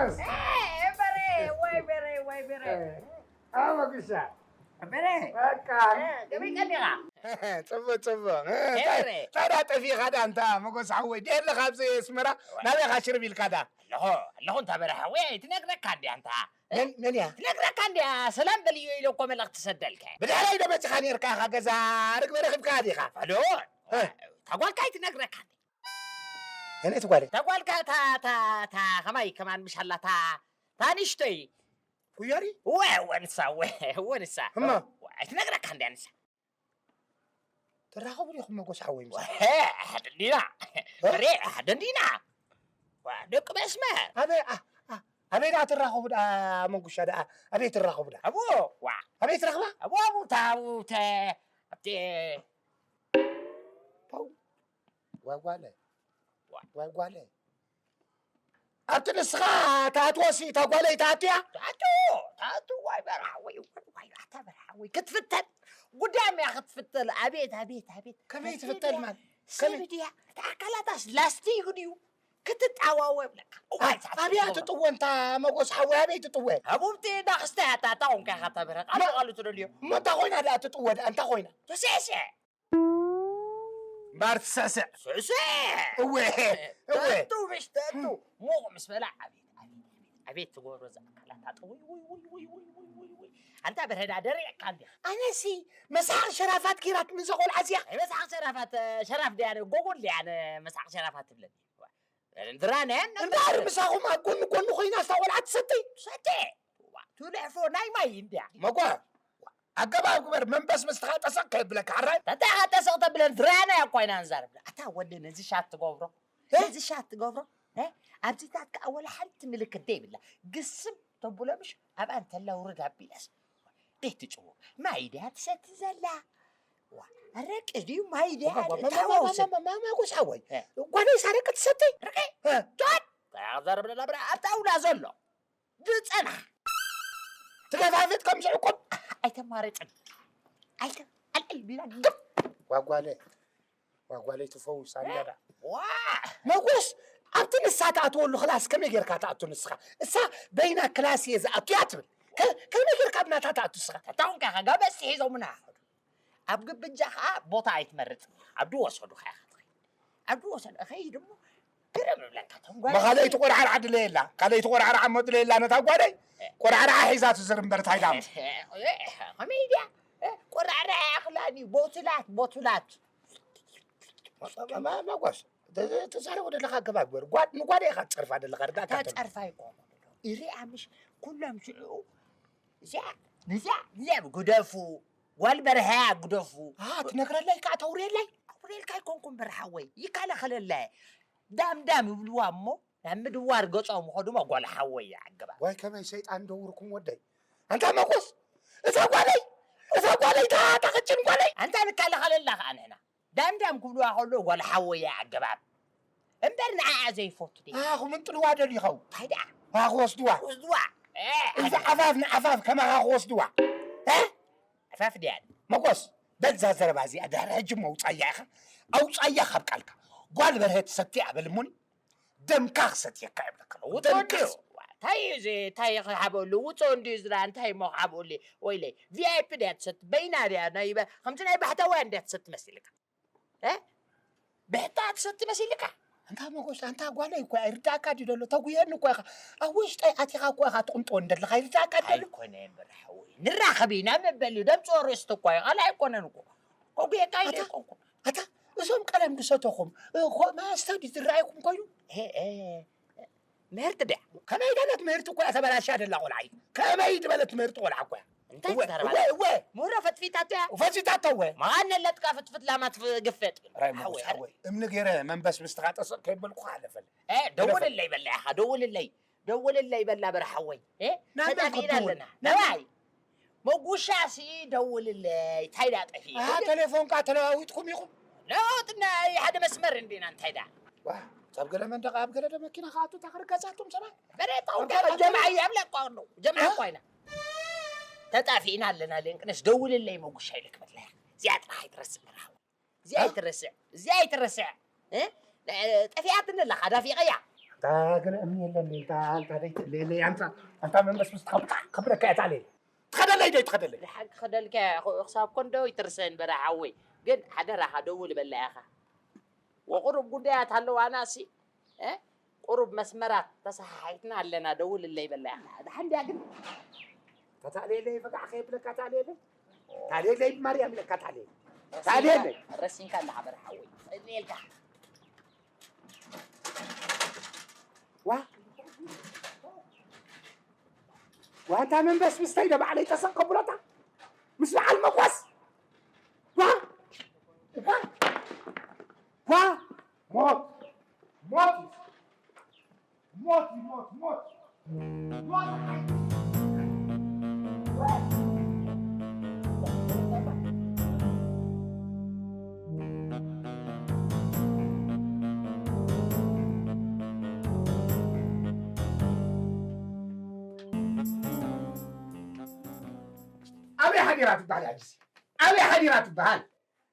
በረ ወይ በረ ወይ በረ ኣበግሻ በረ በቃ ገበይ ቀዲኻ ጽቡቅ ጽቡቅ ሄረ። ታዲያ ጠፊኻ ዳ እንታ መጎስ ሓወይ ደለኻ ኣብዚ ኣስመራ ናበይ ኢኻ ሽርብ ኢልካ ዳ ኣለኹ ኣለኹ እንታ በረ ሓወይ ትነግረካ እንዲያ እንታ መን መን እያ ትነግረካ እንዲያ ሰላም በልዮ ኢለ እኮ መልእኽቲ ሰደልከ ብድሕረይ ዶ መፂኻ ነርካ ኢኻ ገዛ ርግቢ ረኺብካ ዲኻ ዶ ታጓልካ ኣይትነግረካ እኔ ትጓለ ታጓልካ ታ ታ ታ ከማይ ከማን ምሻላ ታ ታ ንሽቶይ ኩዮሪ ወ ወንሳ ወ ወንሳ እማ። ኣይትነግረካ እንዲያ ንሳ ትራኸቡ ዲኹም መጎስ ሓወይ ምስ ሓደ እንዲና ሬ ሓደ እንዲና ደቂ መስመር ኣበይ ኣ- ኣ- ኣበይ ደኣ ትራኸቡ ደኣ መንጉሻ ደኣ ኣበይ ትራኸቡ ደኣ ኣብኡ ዋ ኣበይ ትረኽባ ኣብኡ ኣብኡ ታ ኣብኡ ተ ኣብቲ ፓው ዋይ ጓለ ዋይ ጓለ ኣብቲ ንስኻ ታትወሲ እታ ጓለይ ታትያ ታቱ ታቱ ዋይ በርሓ ወይ ወይ ዋይ ኣታ በርሓ ወይ ክትፍተን ጉዳም እያ ክትፍተል ኣቤት ኣቤት ኣቤት ከመይ ትፍተል ማለት ሰብ ድያ እታ ኣካላታስ ላስቲክ ድዩ ክትጣዋወ ይብለካ ኣብያ ትጥወ እንታ መጎስ ሓወይ ኣበይ ትጥወ ኣቡብቲ ዳክስታ ያታ ታውን ካኻ ተብረ ቃሉ ቃሉ ትደልዮ እሞ እንታይ ኮይና ደኣ ትጥወ ደኣ እንታይ ኮይና ተሴሴ እምበኣር ትስዕስዕ ሱሱ እወ እወ ተቱ ምሽ ተቱ ሙቕ ምስ በላ ዓቤት ዓቤት ዓቤት ዓቤት ትገብሮ ዝኣካላት ኣጠ ወይ ወይ ወይ ወይ ወይ ወይ ወይ ወይ ኣንታ በረዳ ደሪቕካ እንዲያ ኣነሲ መስሓቕ ሸራፋት ኪራት ንዘ ቆልዓ እዚኣ ኣይበዝሓ ሸራፋት ሸራፍ ድያ ጎጎል ድያ መስሓቕ ሸራፋት ትብለኒ ድራነ እምበኣር ምሳኹም ኣብ ጎኒ ጎኒ ኮይና ስታ ቆልዓ ትሰትይ ሰተ ትልሕፎ ናይ ማይ እንድያ መጓ ኣገባብ ግበር መንበስ ምስትኻ ጠሰቕ ከይብለካ ሓራይ ተተሓተሰቕ ተብለን ድራና እያ እኳ ኢና ንዛረብ ኣታ ወዲ ነዚ ሻት ትገብሮ ነዚ ሻት ትገብሮ ኣብዚታት ከዓ ወላ ሓንቲ ምልክት ዘይብላ ግስም ተብሎ ምሽ ኣብኣ እንተላ ውርድ ኣቢላስ ደይ ትጭዎ ማይ ድያ ትሰቲ ዘላ ኣረቂ ድዩ ማይ ድያ ተወሰ ማጎስ ሓወይ ጓነይ ሳረቂ ትሰትይ ርቂ ጆን ተያዘርብለላ ብራ ኣብታ ኣውላ ዘሎ ዝጸና ትገፋፍጥ ከም ዝዕቁብ ኣይተማረጽን ኣይተ ኣልዕል ቢላ ግብ ዋጓለ ዋጓለ ትፈውስ ኣንዳዳ ዋ መጎስ ኣብቲ ንሳ ትኣትወሉ ክላስ ከመይ ጌርካ ትኣቱ ንስኻ እሳ በይና ክላስ እየ ዝኣቱ እያ ትብል ከ- ከመይ ጌርካ ብናታ ትኣቱ ንስኻ ተታውን ከ ገበስ ሒዞምና ኣብ ግብጃ ከዓ ቦታ ኣይትመርጽ ኣብ ድወሰዱ ከ ኣብ ድወሰዱ እኸይድ እሞ ግርም ይብለካ ቶም ጓል መኻለይቲ ቆርዓርዓ ድለ የላ ካልይቲ ቆርዓርዓ እሞ ድለ የላ ነታ ጓደይ ቆርዓርዓ ሒዛ ትዝር እምበር እንታይ ዳም ከመይ ድያ ቆራዕራ ያኽላኒ ቦትላት ቦትላት መጓስ ተዛረቡ ደለካ ኣገባብ ግበር ጓድ ንጓደ ኢካ ትፀርፋ ደለካ ርዳእካ ተፀርፋ ይኮኑ ኢሪኣ ምሽ ኩሎም ሽዑ እዚኣ ነዚኣ ነዚኣ ግደፉ ጓል በርሀያ ግደፉ ትነግረለይ ከዓ ተውርየለይ ኣውሬልካ ኣይኮንኩም በርሓወይ ይከላኸለለ ዳምዳም ይብልዋ እሞ ናብ ምድዋር ገጾም ኸዱሞ ጓል ሓወይ ኣገባ ዋይ ከመይ ሰይጣን ደውርኩም ወደይ ኣንታ መጎስ እዛ ጓለይ እዛ ጓለይ ታታ ቅጭን ጓለይ ኣንታ ንከላኸለላ ከዓ ንሕና ዳምዳም ክብልዋ ከሎ ጓል ሓወያ ኣገባብ እምበር ንዓኣ ዘይፈቱ ደ ኣኹም እንጥልዋ ደሊኸው እንታይ ደኣ ኣኹ ወስድዋ ወስድዋ እዚ ዓፋፍ ንዓፋፍ ከማኻ ክወስድዋ ዓፋፍ ድያ መጎስ በዛ ዘረባ እዚኣ ድሕሪ ሕጂ መውፃያ ኢኻ ኣውፃያ ካብ ቃልካ ጓል በርሀ ትሰቲ ኣበልሙኒ ደምካ ክሰትየካ ይብለካ ኣለኹ። ደምካ እንታይ እዩ እዚ እንታይ ክሓበሉ ውፅኦ እንድዩ ዝዳ እንታይ እሞ ክሓበሉ ወይለይ ቪኣይፒ ድያ ትሰቲ በይና ድያ ናይ በ- ከምዚ ናይ ባሕታውያን ድያ ትሰቲ መሲልካ እ? ብሕታ ትሰቲ መሲልካ ኣንታ መጎስ ኣንታ ጓለይ እኮ ኣይርዳእካ ድዩ ደሎ ተጉየኒ እኮ ኢኻ ኣብ ውሽጠይ ኣቲኻ እኮ ኢኻ ትቕምጥዎ እንደለኻ ኣይርዳእካ ድዩ ደሎ ኣይኮነ እምበር ሓወይ ንራኸብ ኢና መበል እዩ ደምፅኦ ርእስቲ እኮ እዩ ካልእ ኣይኮነን እኮ ከጉየካ ኢለ ኣይኮንኩ ኣታ እዞም ቀለም ድሰተኹም ማስተ ድዩ ዝረኣየኩም ኮይኑ ምህርቲ ድያ ከመይ ደለት ምህርቲ እኮ እያ ተበላሽያ ደላ ቆልዓ እዩ ከመይ ዝበለት ምህርቲ ቆልዓ እኮ እያ እንታይ እወ ትዛረባ እወ እወ ምሁሮ ፈትፊታቶ እያ ፈሲታቶ እወ መቓን ነለጥካ ፍትፍት ላማ ትግፈጥ ራይ መጎስ ሓወይ እምኒ ገይረ መንበስ ምስትኻ ጠስቕ ከይበልኩ ኣለፈለ ደውልለይ በላ ኢኻ ደውልለይ ደውልለይ በላ በርሓወይ እ? ናመን ተጠፊእና ክትደውል? ኣለና ነባይ መጉሻሲ ደውልለይ እንታይ ዳ ጠፊ ኣሃ ቴሌፎንካ ተለዋዊጥኩም ኢኹም ለውጥና ሓደ መስመር እንዲና እንታይ ዳ ዋ፣ ኣብ ገለ መንደቕ ኣብ ገለ ደ መኪና ከኣቱ እታ ክርገጻቶም ሰባት በሬታው ጀምዓ እያ ብለቋ ኣለዉ ጀምዓ እኳ ኢና ተጣፊእና ኣለና ሌንቅነሽ ደውልለይ መጉሻ ኢለ ክበላ እዚኣ ጥራሕ ኣይትረስዕ በርሓወይ እዚኣ ኣይትረስዕ እዚኣ ኣይትረስዕ እ? ጠፊኣትኒ ኣለኻ ዳፊቐያ እታ ገለ እምኒ የለን፣ እታ፣ እታ ደይቲ፣ ሌ-፣ ሌ-፣ ኣንታ፣ ኣንታ መንበስበስ ትኸብጣ፣ ከብለካ እያ፣ እታ ሌለ። ትኸደለይ ዶ ይትኸደለይ? ብሓቂ ክኸደልካ እየ፣ ክሳብ ኮንዶ ይትርሰን በዳ ሓወይ። ግን ሓደራኻ ደውል በላ ኢኻ። ወቁሩብ ጉዳያት ኣለዋና ሲ፣ እ? ቁሩብ መስመራት ተሰሓሒትና ኣለና፣ ደውልለይ በላ ኢኻ። ደሓን ድያ ግን? እታ ሌለይ በቃ ከየብለካ፣ እታ ሌለይ። እታ ሌለይ ማርያም ኢለካ፣ እታ ሌለይ። እታ ሌለይ። ረሲንካ ኣለኻ በዳ ሓወይ። ጸልየልካ። ዋ፣ ዋ፣ እንታ መንበስብስተይ ዶ ባዕለይ ጠሰቕ ከብሎታ? ምስ በዓል መጎስ? ዋ፣ ዋ፣ ዋ፣ ሞት፣ ሞት፣ ሞት፣ ሞት፣ ሞት። ኣበይ ሓዲራ ትበሃል? ሕጂሲ ኣበይ ሓዲራ ትበሃል?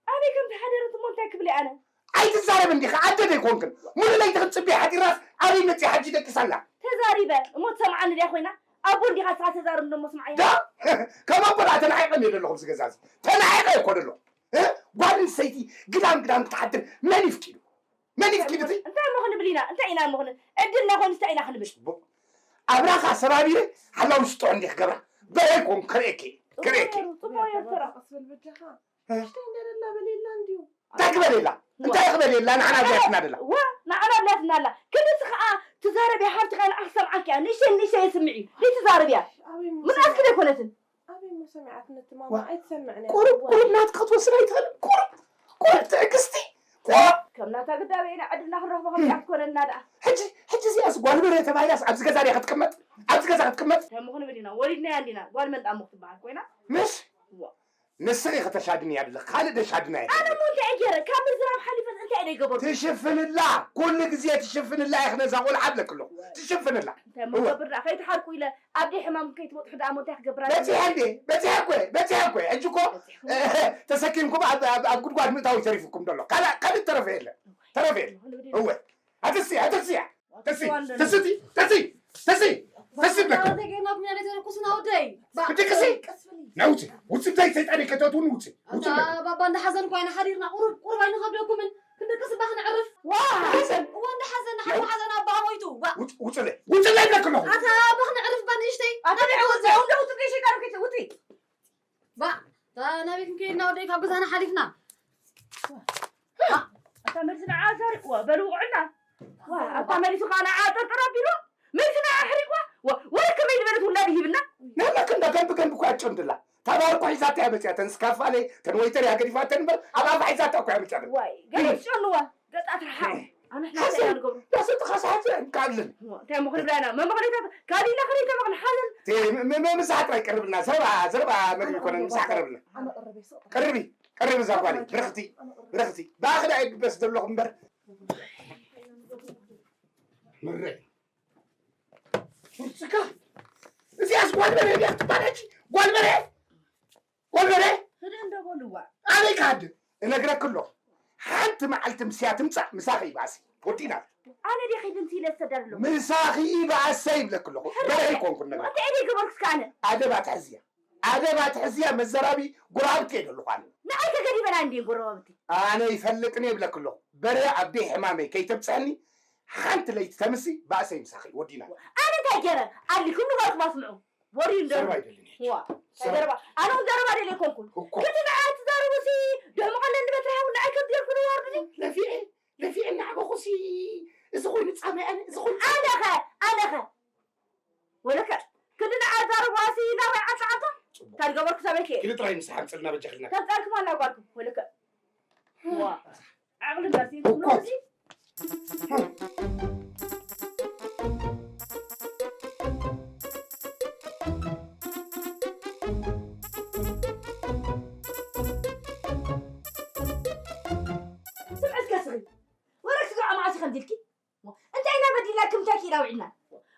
ኣበይ ከም ተሓደረት እሞ እንታይ ክብል እየ ኣነ? ኣይትዛረብ እንዲኻ፣ ኣደ ዶ ኣይኮንክን? ሙሉ ለይቲ ክትጽቢ ሓዲራስ ኣበይ መጺኣ ሕጂ ደቂሳ ኣላ? ተዛሪበ እሞ ትሰምዓኒ ድያ ኮይና? ኣቦ እንዲኻ ንስኻ ተዛረብ እንዶ እሞ ስምዓያ። ዳ? ከም ኣቦ ደኣ ተናዒቐ እየ ዘለኹ ኣብዚ ገዛ እዚ። ተናዒቐ እየ እኮ ዘለኹ። እ? ጓል ኣንስተይቲ ግዳም ግዳም ክትሓድር መን ይፍቂዱ? መን ይፍቂዱ እቲ? እንታይ እሞ ክንብል ኢና? እንታይ ኢና እሞ ክን-፣ ዕድልና ኮይኑስ እንታይ ኢና ክንብል? ጽቡቕ። ኣብራኻ ሰባቢረ ሓላው ስጦ እንዲኽ ገብራ። በረ ኣይኮን ክርእየኪ፣ ክርእየኪ። ጽቡቕ ነይሩ፣ ጽቡቕ ነይሩ፣ ተራ። ቀስ በል በጃኻ። እ? ንእሽተይ እንደ ደላ በሌላ እንድዩ። እንታይ ክበል የላ? እንታይ ክበል የላ? ንዓና ኣብያትና ደላ። ዋ፣ ንዓና ኣብያትና ኣላ። ክንድዚ ኸኣ ትዛረብ እያ፣ ሓብቲ ኸኣ ንዓኺ ሰምዓኪ እያ። ንእሽተይ ንእሽተይ የስምዕ እዩ። ደይ ትዛረብ እያ። ኣበይ ምን ኣስክል ኣይኮነትን። ኣበይ እሞ ሰሚዓት ነቲ ማማ ዋ። ኣይትሰምዕን እያ። ቁሩብ፣ ቁሩብ ናትካ ክትወስድ ኣይትኽእልን? ቁሩብ፣ ቁሩብ ትዕግስቲ። ቁሩብ። ከም ናታ ግዳበ ኢና ዕድልና ክንረኽቦ ከም እያ ክትኮነና ደኣ። ሕጂ፣ ሕጂ እዚኣስ ጓል በረ ተባሂላስ ኣብዚ ገዛ ድያ ክትቅመጥ? ኣብዚ ገዛ ክትቅመጥ? እንታይ እሞ ክንብል ኢና? ወሊድናያ እንዲና። ጓል መን ደኣ እሞ ክትበሃል ኮይና? ምሽ? ዋ። ንስኺ ከተሻድንያ ኣለኺ፣ ካልእ ደሻድና ኣነ የለን። እሞ እንታይ እየ ገይረ? ካብ ምዝራብ ሓሊፈስ እንታይ እየ ገበርኩ? ትሽፍንላ፣ ኩሉ ግዜ ትሽፍንላ ኢኺ ነዛ ቆልዓ እብለኪ ኣለኹ። ትሽፍንላ። እንታይ እሞ እወ። ክገብር ደኣ? ከይትሓርቁ ኢለ ኣብ ደይ ሕማም ከይትበጽሑ ደኣ እሞ እንታይ ክገብር ኣለኒ? በጺሐ እንዴ? በጺሐ እኮ እየ፣ በጺሐ እኮ እየ። ሕጂ እኮ፣ በጺሕኩም። እ፣ ተሰኪምኩም ኣብ፣ ኣብ፣ ኣብ ጉድጓድ ምእታው ይተሪፍኩም ዘሎ። ካልእ፣ ካልእ ተረፈ የለን። ተረፈ የለን። እወ። ኣትስያ፣ ኣትስያ። ተሲ፣ ተስቲ፣ ተሲ፣ ተሲ፣ ተሲ በቃ። ኣታ ተገይና ኩና ለተለኩስና ወደይ። ባ-፣ ብድቅሲ? ቀስ በሊ። ናውፂ፣ ውፂ ብታይ ሰይጣን ከተእትውኒ ውፂ፣ ውፂ ኣታ በቃ። ባባ እንዳሓዘን እኮ ኢና ሓዲርና፣ ቁሩብ፣ ቁሩብ ኣይንኸብደኩምን? ክንደቅስ እባ ክነዕርፍ። ዋ! ሓዘን። እዋ እንዳሓዘን፣ ሓዘን። ሓዘን ኣባ ሞይቱ። ዋ! ውፅ-፣ ውፅለይ፣ ውፅለይ ይብለክ ኣለኹ። ኣታ ኣባ ክነዕርፍ እባ ንእሽተይ። ኣታ ንዕወት ዘይ፣ ውፅእ፣ ውፅእ፣ ውፅእ። ባ፣ እታ ናበይ ክንከይድ ኢና ወደይ ካብ ገዛና ሓሊፍና? ዋ፣ ኣታ መልሲ ንዓ ዛሪ-፣ ዋ፣ በሉ ውቕዕና። ዋ፣ ኣታ መሊሱ ከዓ ንዓ ጠርጠር ኣቢሉ፣ መልሲ ንዓ ኣሕሪቅዋ። ዋ፣ ወረ ከመይ ዝበለት ውላድ ይሂብና? ነመክ እንዳ ገንቢ ገንቢ እኮ ኣጨንድላ። ታባር እኮ ሒዛታ እያ መፅያ። ተን ስካፋለ፣ ተን ወይተር እያ ገዲፋተን እምበር፣ ኣብ ኣፋ ሒዛታ እኮ እያ መፅያ። ዋይ፣ ገለ ትጨንዋ። ገጻት ረሓቕ። ኣነ ሕና ሓዘን፣ እንታይ ንገብሮ? ዳስ እቲ ኻስ ሓዘን፣ ካልእ። እንታይ እሞ ክንብላ ኢና? መመኽነይታ፣ ካልእ ኢላ ክንይታ መኽን ሓዘን። እቲ ም-፣ ም-፣ ም-፣ ምሳሕ ጥራይ ቀርብልና። ዘረባ፣ ዘረባ መግቢ ይኮነን፣ ምሳሕ ቀርብልና። ኣነ ቀረበ ይስቕ። ቀርቢ፣ ቀርቢ እዛ ጓለይ። ብርኽቲ፣ ኣነ ቀረበ። ብርኽቲ። ብኣኽዳ ይግበስ ዘለኹ እምበር። ምረይ። ውስካ። እዚኣስ ጓል በሬ ድያ ክትባል ሕጂ? ጓል በሬ? ጓል በሬ? ህደ እንደ በልዋ። ኣበይ ክሃድር? እነግረክ ኣለኹ። ሓንቲ መዓልቲ ምስያ ትምጻእ፣ ምሳኺ ይባእሲ። ወዲና። ኣነ ድየ ከይደ ምስ ኢለ ዝሰደር ኣለኹ? ምሳኺ ይባእሰ ይብለክ ኣለኹ። ሕራይ። በሬ ኣይኮንኩን ነግረክ። እንታይ ኢለ ይገበርኩ እስከ ኣነ? ኣደብ ኣትሕዝያ። ኣደብ ኣትሕዝያ መዘራቢ ጎረባብቲ እየ ዘለኹ ኣነ። ንዓይ ተገዲበና እንድየ ጎረባብቲ። ኣነ ይፈልጥን እየ ይብለክ ኣለኹ። በሬ ኣብ ደይ ሕማመይ ከይተብጽሐኒ ሓንቲ ለይቲ ተምሲ ባእሰይ ምሳኺ። ወዲና። ኣነ እንታይ ገይረ? ኣሊኩም ንገርኩም ኣስምዑ። ወርዩ እንደርቡ። ዘረባ ኣይደልን እየ። ዋ፣ ዘረባ። ዘረባ። ኣነ እውን ዘረባ ደልየ ኣይኮንኩን። እኮ። ግን ንዓይ ትዛረቡ ሲ፣ ድሕሚ ቀለኒ በትሪ ሃቡ፣ ንዓይ ከም ዝገርኩ ንዋርዱኒ። ለፊዐ፣ ለፊዐ እናዕበኹ ሲ፣ እዚ ኮይኑ ጻመ ኣነ፣ እዚ ኮይኑ ኣነኸ፣ ኣነኸ። ወለከ፣ ክንዲ ንዓይ ዛረቡ ሲ፣ ናባይ ዓንታ ዓንታ። ጽቡቕ። እንታይ ዝገበርኩ ሰበይት እየ። ክሊ ጥራይ ምሳሕ ኣምጽልና በጃኽልና። ተምጻልኩም ኣላ ጓልኩም። ወለከ። ዋ። ዓቕሊ እንዳሲ እኮ። እዚ ስምዒ እስከ ስኺ። ወረክ ስድራ መዓስ ኢኸ እንዲልኪ? እንታይ ኢና በዲልና? ክምንታይ ክኢላ ውዒልና?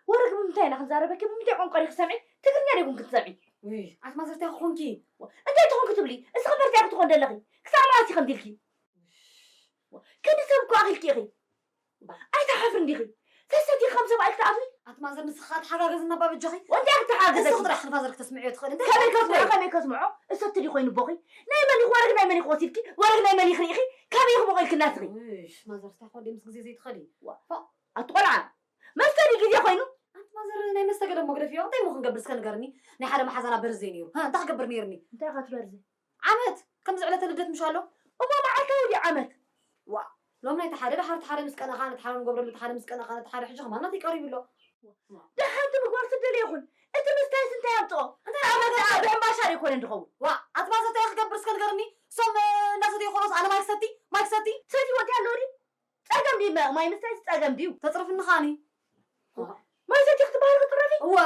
ወረክ ብምንታይ ኢና ክንዛረበኪ? ብምንታይ ቋንቋ ዲኺ ትሰምዒ? ትግርኛ ዲኹም ክትሰምዒ? ውይ፣ ኣቲ ማዘርታ ክኾንኪ። እንታይ ትኾንኪ ትብሊ? እስኺ መርትያ ክትኾን ደለኺ? ክሳብ መዓስ ኢኺ እንዲልኪ? ክንዲ ሰብ እኮ ኣኺልኪ ኢኺ። ኣይትሓፍርን ዲኺ? ሰሰቲ ከም ሰብኣይ ክትኣትዊ? ኣቲ ማዘር ንስኻ ተሓጋገዝና እባ በጃኺ። እንታይ ክትሓገዘኪ? እስኺ ጥራሕ ንፋዘር ክተስምዕዮ ትኽእሊ። እንታይ ከመይ ክትስምዕዮ? ከስምዖ? ከመይ ከስምዖ? እሰቲ ዲኾይኑ ቦኺ? ናይ መን ኢኹ ወረግ ናይ መን ኢኹ ወሲድኪ? ወረግ ናይ መን ኢኺ ርኢኺ? ካበይ ኢኹ ቦኺ ኢልኪ እናትኺ? እሽ፣ ማዘር ስታይ ኮንዴ ምስ ግዜ ዘይትኸዲ። ዋ፣ ፋ- ኣቲ ቆልዓ፣ መስተ ድዩ ግዜ ኮይኑ? ኣንቲ ማዘር ናይ መስተ ገለ እሞ ግደፍዮ። እንታይ እሞ ክንገብር እስከ ንገርኒ? ናይ ሓደ መሓዛና በርዝደይ ነይሩ። ሀ፣ እንታይ ክገብር ነይርኒ? እንታይ ኢኻ ትበርዚ? ዓመት! ከምዚ ዕለተ ልደት ምሽ ኣሎ? እሞ መዓልታዊ ድዩ ዓመት? ዋ፣ ሎም ናይ ተሓደ ደሓር ተሓደ ምስ ቀነኻ ነቲ ሓደ ንገብረሉ ተሓደ ምስ ቀነኻ ነቲ ሓደ ሕጂ ከማን ናተይ ቀሪቡ ኣሎ። ደሓንቲ ምግባር ትደልዮ ይኹን። እቲ ምስታይስ እንታይ ኣምፅኦ? እንታይ ዓመት ኣምፅኦ? ደኣ ብሕምባሻ ዶ ኣይኮነን ዝኸውን? ዋ፣ ኣቲ ማዘር እንታይ ክገብር እስከ ንገርኒ? እሶም እንዳሰተዩ ከሎስ ኣነ ማይ ክሰቲ? ማይ ክሰቲ? ሰትይዎ እንታይ ኣለዎ ድዩ? ጸገም ድዩ? ማ-፣ ማይ ምስታይ ጸገም ድዩ? ተጽርፍኒ ኻኒ። ማይ ሰቲ ክትበሃል ክትረፊ? እወ።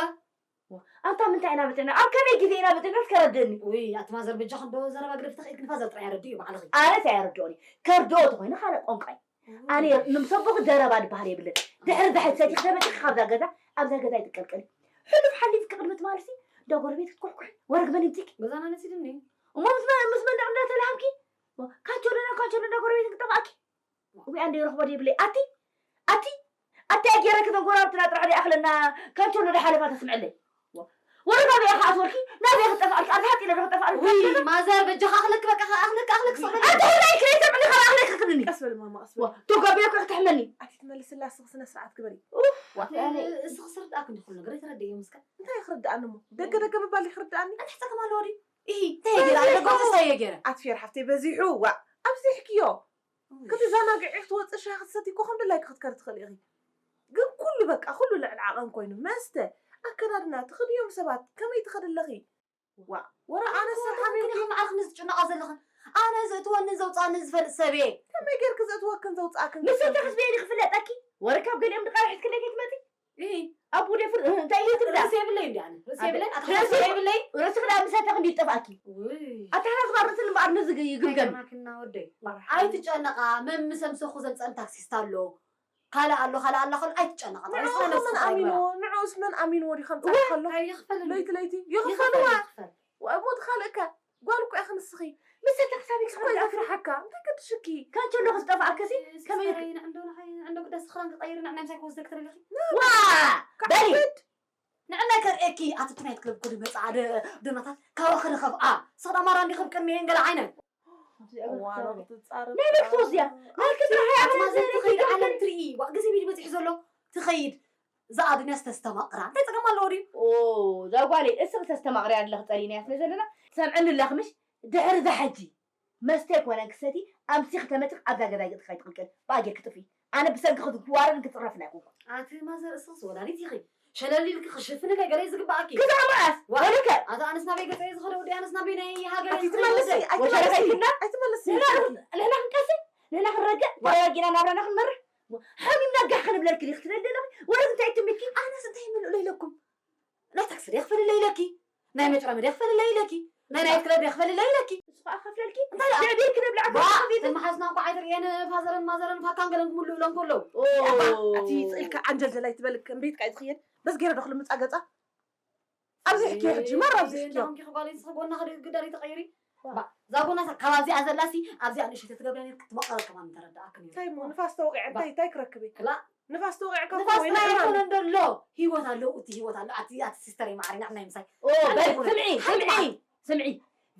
ኣንታ ምንታይ ኢና ብጥዕና? ኣብ ከመይ ግዜ ኢና ብጥዕና? እስከ ረድእኒ። ውይ፣ ኣቲ ማዘር በጃኹም ዶ ዘረባ ግደፊ ተኽኢልኪ ንፋዘር ጥራይ ኣረድእዮ ባዕልኺ። ኣነስ ኣየረድኦኒ። ከርድኦ ተኾይነ ካልእ ቋንቋ እዩ። ኣነ ምስ ኣቦኺ ዘረባ ዝበሃል የብለን። ድሕሪ ዛሕል ሰቲ ክተመፅኪ ካብዛ ገዛ፣ ኣብዛ ገዛ ኣይትቀልቀሊ። ሕሉፍ ሓሊፍኪ ቅድሚ ትማልሲ፣ እንዳ ጎረቤት ክትኩሕኩሒ፣ ወረግ መን ይምፅኪ? ገዛና ነሲድኒ። እሞ ምስ መን፣ ምስ መን እንዳተላሃምኪ? ካንቸሎና፣ ካንቸሎ እንዳ ጎረቤት ክጠፋእኪ? ወይ ኣንደ ይረኽቦ ደይብለይ። ኣቲ፣ ኣቲ፣ ኣቲ ኣይ ገይረኪ ዘንጎራብትና ጥራሕ ደይ ኣኽለና ካንቸሎ ዶ ሓለፋ ተስምዐለይ? ወረጋ በይ ከኣ ኣስወርኪ፣ ናበይ ክጠፋእልኪ? ኣብዚ ሓፂለ ዶ ክጠፋእልኪ? ውይ፣ ማዘር፣ በጃኻ ኣኽለኪ፣ በቃ፣ ከኣ ኣኽለኪ፣ ኣኽለኪ፣ ስቕ በሊ። ኣንቲ ሁላ ይክለይ ተብሊ ከኣ ኣኽለኪ ክብልኒ። ቀስ በሊ ማማ፣ ቀስ በሊ። ዋ፣ ተጋቢዮ እኮ ክትሕመኒ። ኣቲ ትመልስላ እስኺ ስነ ስርዓት ግበሪ። ኡፍ፣ ዋ፣ ኣነ እስኺ ስርዳእኪ እንዲ ኩሉ ነገር ኣይተረድእዮ ምስካ። እንታይ ክርድኣኒ እሞ? ደገ ደገ ምባል ይክርድኣኒ? ኣንቲ ሕፀ ከማለዎ ድዩ? ኢሂ፣ እንታይ እየ ገይረ? ኣነ ደገ ተስፋ እየ ገይረ። ኣቲ ፌር ሓፍተይ በዚሑ፣ ዋ፣ ኣብዚሕክዮ። ክትዘናግዒ ክትወፂ ሻሂ ክትሰቲ እኮ ከም ድላይኪ ክትከሪ ትኽእሊ ኢኺ። ግን ኩሉ በቃ ኩሉ ልዕሊ ዓቐን ኮይኑ መስተ፣ ኣከዳድና፣ ትኽድዮም ሰባት ከመይ ትኸዲ ኣለኺ? ዋ፣ ወረ ኣነ ሰብ ሓሚምኪ? ከም ዓርኽኒ ዝጭነቓ ዘለኽን ኣነ ዘእትወንን ዘውፅኣንን ዝፈልጥ ሰብ እየ። ከመይ ጌርኪ ዘእትወክን ዘውፅኣክን ንሰቲ ክትፈልጢ? ክስበየኒ ክፍለጠኪ? ወረ ካብ ገሊኦም ድቃ ርሒትክለይ ከይትመፂ? እይ። ኣቡ ደፍር እንታይ እዩ ትብላ? ርእሲ የብለይ እንዲ ኣነ። ርእሲ የብለይ፣ ኣታ ርእሲ ርእሲ የብለይ። ርእሲ ክዳ ምሳታ ክንዲ ይጠፋእኪ። ውይ። ኣታ ራስ ባር ርእሲ ልምባር ነዚ ይግምገም። ገርማክና ወደይ። ኣይትጨነቓ፣ መምሰምሰኹ ዘምፀን ታክሲስታ ኣሎ። ካልእ ኣሎ፣ ካልእ ኣላ፣ ካልእ ኣይትጨነቓ። ንዑ ርእስኻ መን ነብስኻ ኣሚንዎ? ኣይግበራ። ንዑስ መን ኣሚንዎ? ዲኻ ምጻእ እወ፣ ከሎ? ኣይኽፈልኒ። ለይቲ ለይቲ ይኽፈልዋ። ይኽፈል፣ ይኽፈል። ወ-፣ ሞት ካልእካ። ጓል እኮ ኢኺ ንስኺ። ምስ ተክሳቢ እኮ ክሳብ ዘፍርሓካ። እንታይ ገድሽኪ? ካንቸሎ ክዝጠፍኣከሲ ከመይ ኢልኪ? ንዕንዶ ንዓይ ንዕንዶ ግዳ ስኽራን ክቐይር ንዕ ናይ ምሳይ ክወስደክ ትደለኺ? ዋ! በሊ! ንዕናይ ከርእየኪ ኣቲ እቲ ናይት ክለብ ኮዲ መጽዓ ደ-፣ ደናታት ካባኺ ንኸፍኣ። ስኽዳ ማራ እንዲኺ ኣብ ቅድሚኤን ገለ ዓይነት። እዋን ክትጻረፍ ናይ መን ክትወስድያ? ናይ ክትረኽያ ኣቲ ማዘር ትኸይድ ዓለም ትርኢ። ዋ፣ ግዜ ሚድ በጺሑ ዘሎ ትኸይድ። እዛ ኣዱንያስ ተስተማቕራ። እንታይ ጸገም ኣለዎ ድዩ? ኦ፣ እዛ ጓለይ፣ እስኺ ተስተማቕርያ ኣለኺ ጸሊናያ ስለ ዘለና፣ ትሰምዕኒ ኣለኺ ምሽ? ድሕሪ እዛ ሕጂ መስተ ኣይኮነን ክሰቲ፣ ኣምሲኺ ተመጺኺ ኣብዛ ገዛ ገጽኪ ኣይትቕልቀሊ። ብኣጌር ክትጥፍኢ። ኣነ ብሰንኪ ክትዋረድን ክጽረፍን ኣይኮንኩን። ኣቲ ማዘር፣ እስኽስ ወላዲት ኢኺ። ሸለል ኢልኪ ክሽፍንለይ ገለ እዩ ዝግብኣኪ። ክሳዕ መዓስ? ዋ። ወልከ? ኣታ ኣነስ ናበይ ገጸ እየ ዝኸደ ወዲ፣ ኣነስ ናበይ ናይ ሃገር ኣቲ እየ ዝኸደ ትመልሲ፣ ወዲ። ኣይትመልሲ፣ ወሸረፈይ ክና? ኣይትመልሲ። ንሕና፣ ንሕና ክንቀስን፣ ንሕና ክንረግእ፣ ዋ። ተረጋጊና ናብራና ክንመርሕ። ሓሚምና ጋሕ ክንብለልኪ ዲኺ ትደሊ ዘለኺ? ወረግ እንታይ ትምልኪ? ኣነስ እንታይ ይምልኡ ኢለኩም? ናይ ታክሲ ዶ ይኽፈልለይ ኢለኪ? ናይ መጭረሚ ዶ ይኽፈልለይ ኢለኪ? ናይ ናይት ክለብ ዶ ይኽፈልለይ ኢለኪ? ንሱ ኸኣ ከፍለልኪ? እንታይ ደኣ? ደቢር ክነብልዓካ ዋ! ከፊት። እተን መሓዝና እንኳዕ ኣይትርእየን ፋዘረን ማዘረን ፋካን ገለን ክምልኡ ኢሎም ከለዉ። ኦ። ኣባ፣ ኣቲ ጽኢልካ ዓንጀልጀል ኣይትበል፣ ከም ቤትካ ኣይትኽየድ። በስ ገይረ ዶ ክልምጻ ገጻ? ኣብዚ ሕክዮ ሕጂ፣ ማራ ኣብዚ ሕክዮ። እንዳኹምኪ ጓለይ ንስኺ ጎና ክድ-፣ ግዳ ዶ ተቐይሪ? ዋ። ባ፣ እዛ ጎና ሳ-፣ ካብ ኣብዚኣ ዘላሲ፣ ኣብዚኣ ንእሽተይ ትገብርያ ነይርኪ፣ ትመቐረ ከማን ምተረዳእኪ ነይሩ። እንታይ እሞ፣ ንፋስ ተወቒዐ፣ ዋ። እንታይ፣ እንታይ ክረክብ እየ? ክላ-፣ ንፋስ ተወቒዐ እኮ ንፋስ ወይ ጥራይ ነይሩ። ኣይኮነን ዘሎ፣ ህይወት ኣለዎ፣ እቲ ህይወት ኣሎ። ኣቲ፣ ኣቲ ሲስተረይ ማዕረይ፣ ንዓና ይምሳይ። ኦ፣ እንታይ በል፣ ኣይኮነን። ስምዒ፣ ሓንቲ ስምዒ፣ መዓልቲ። ስምዒ።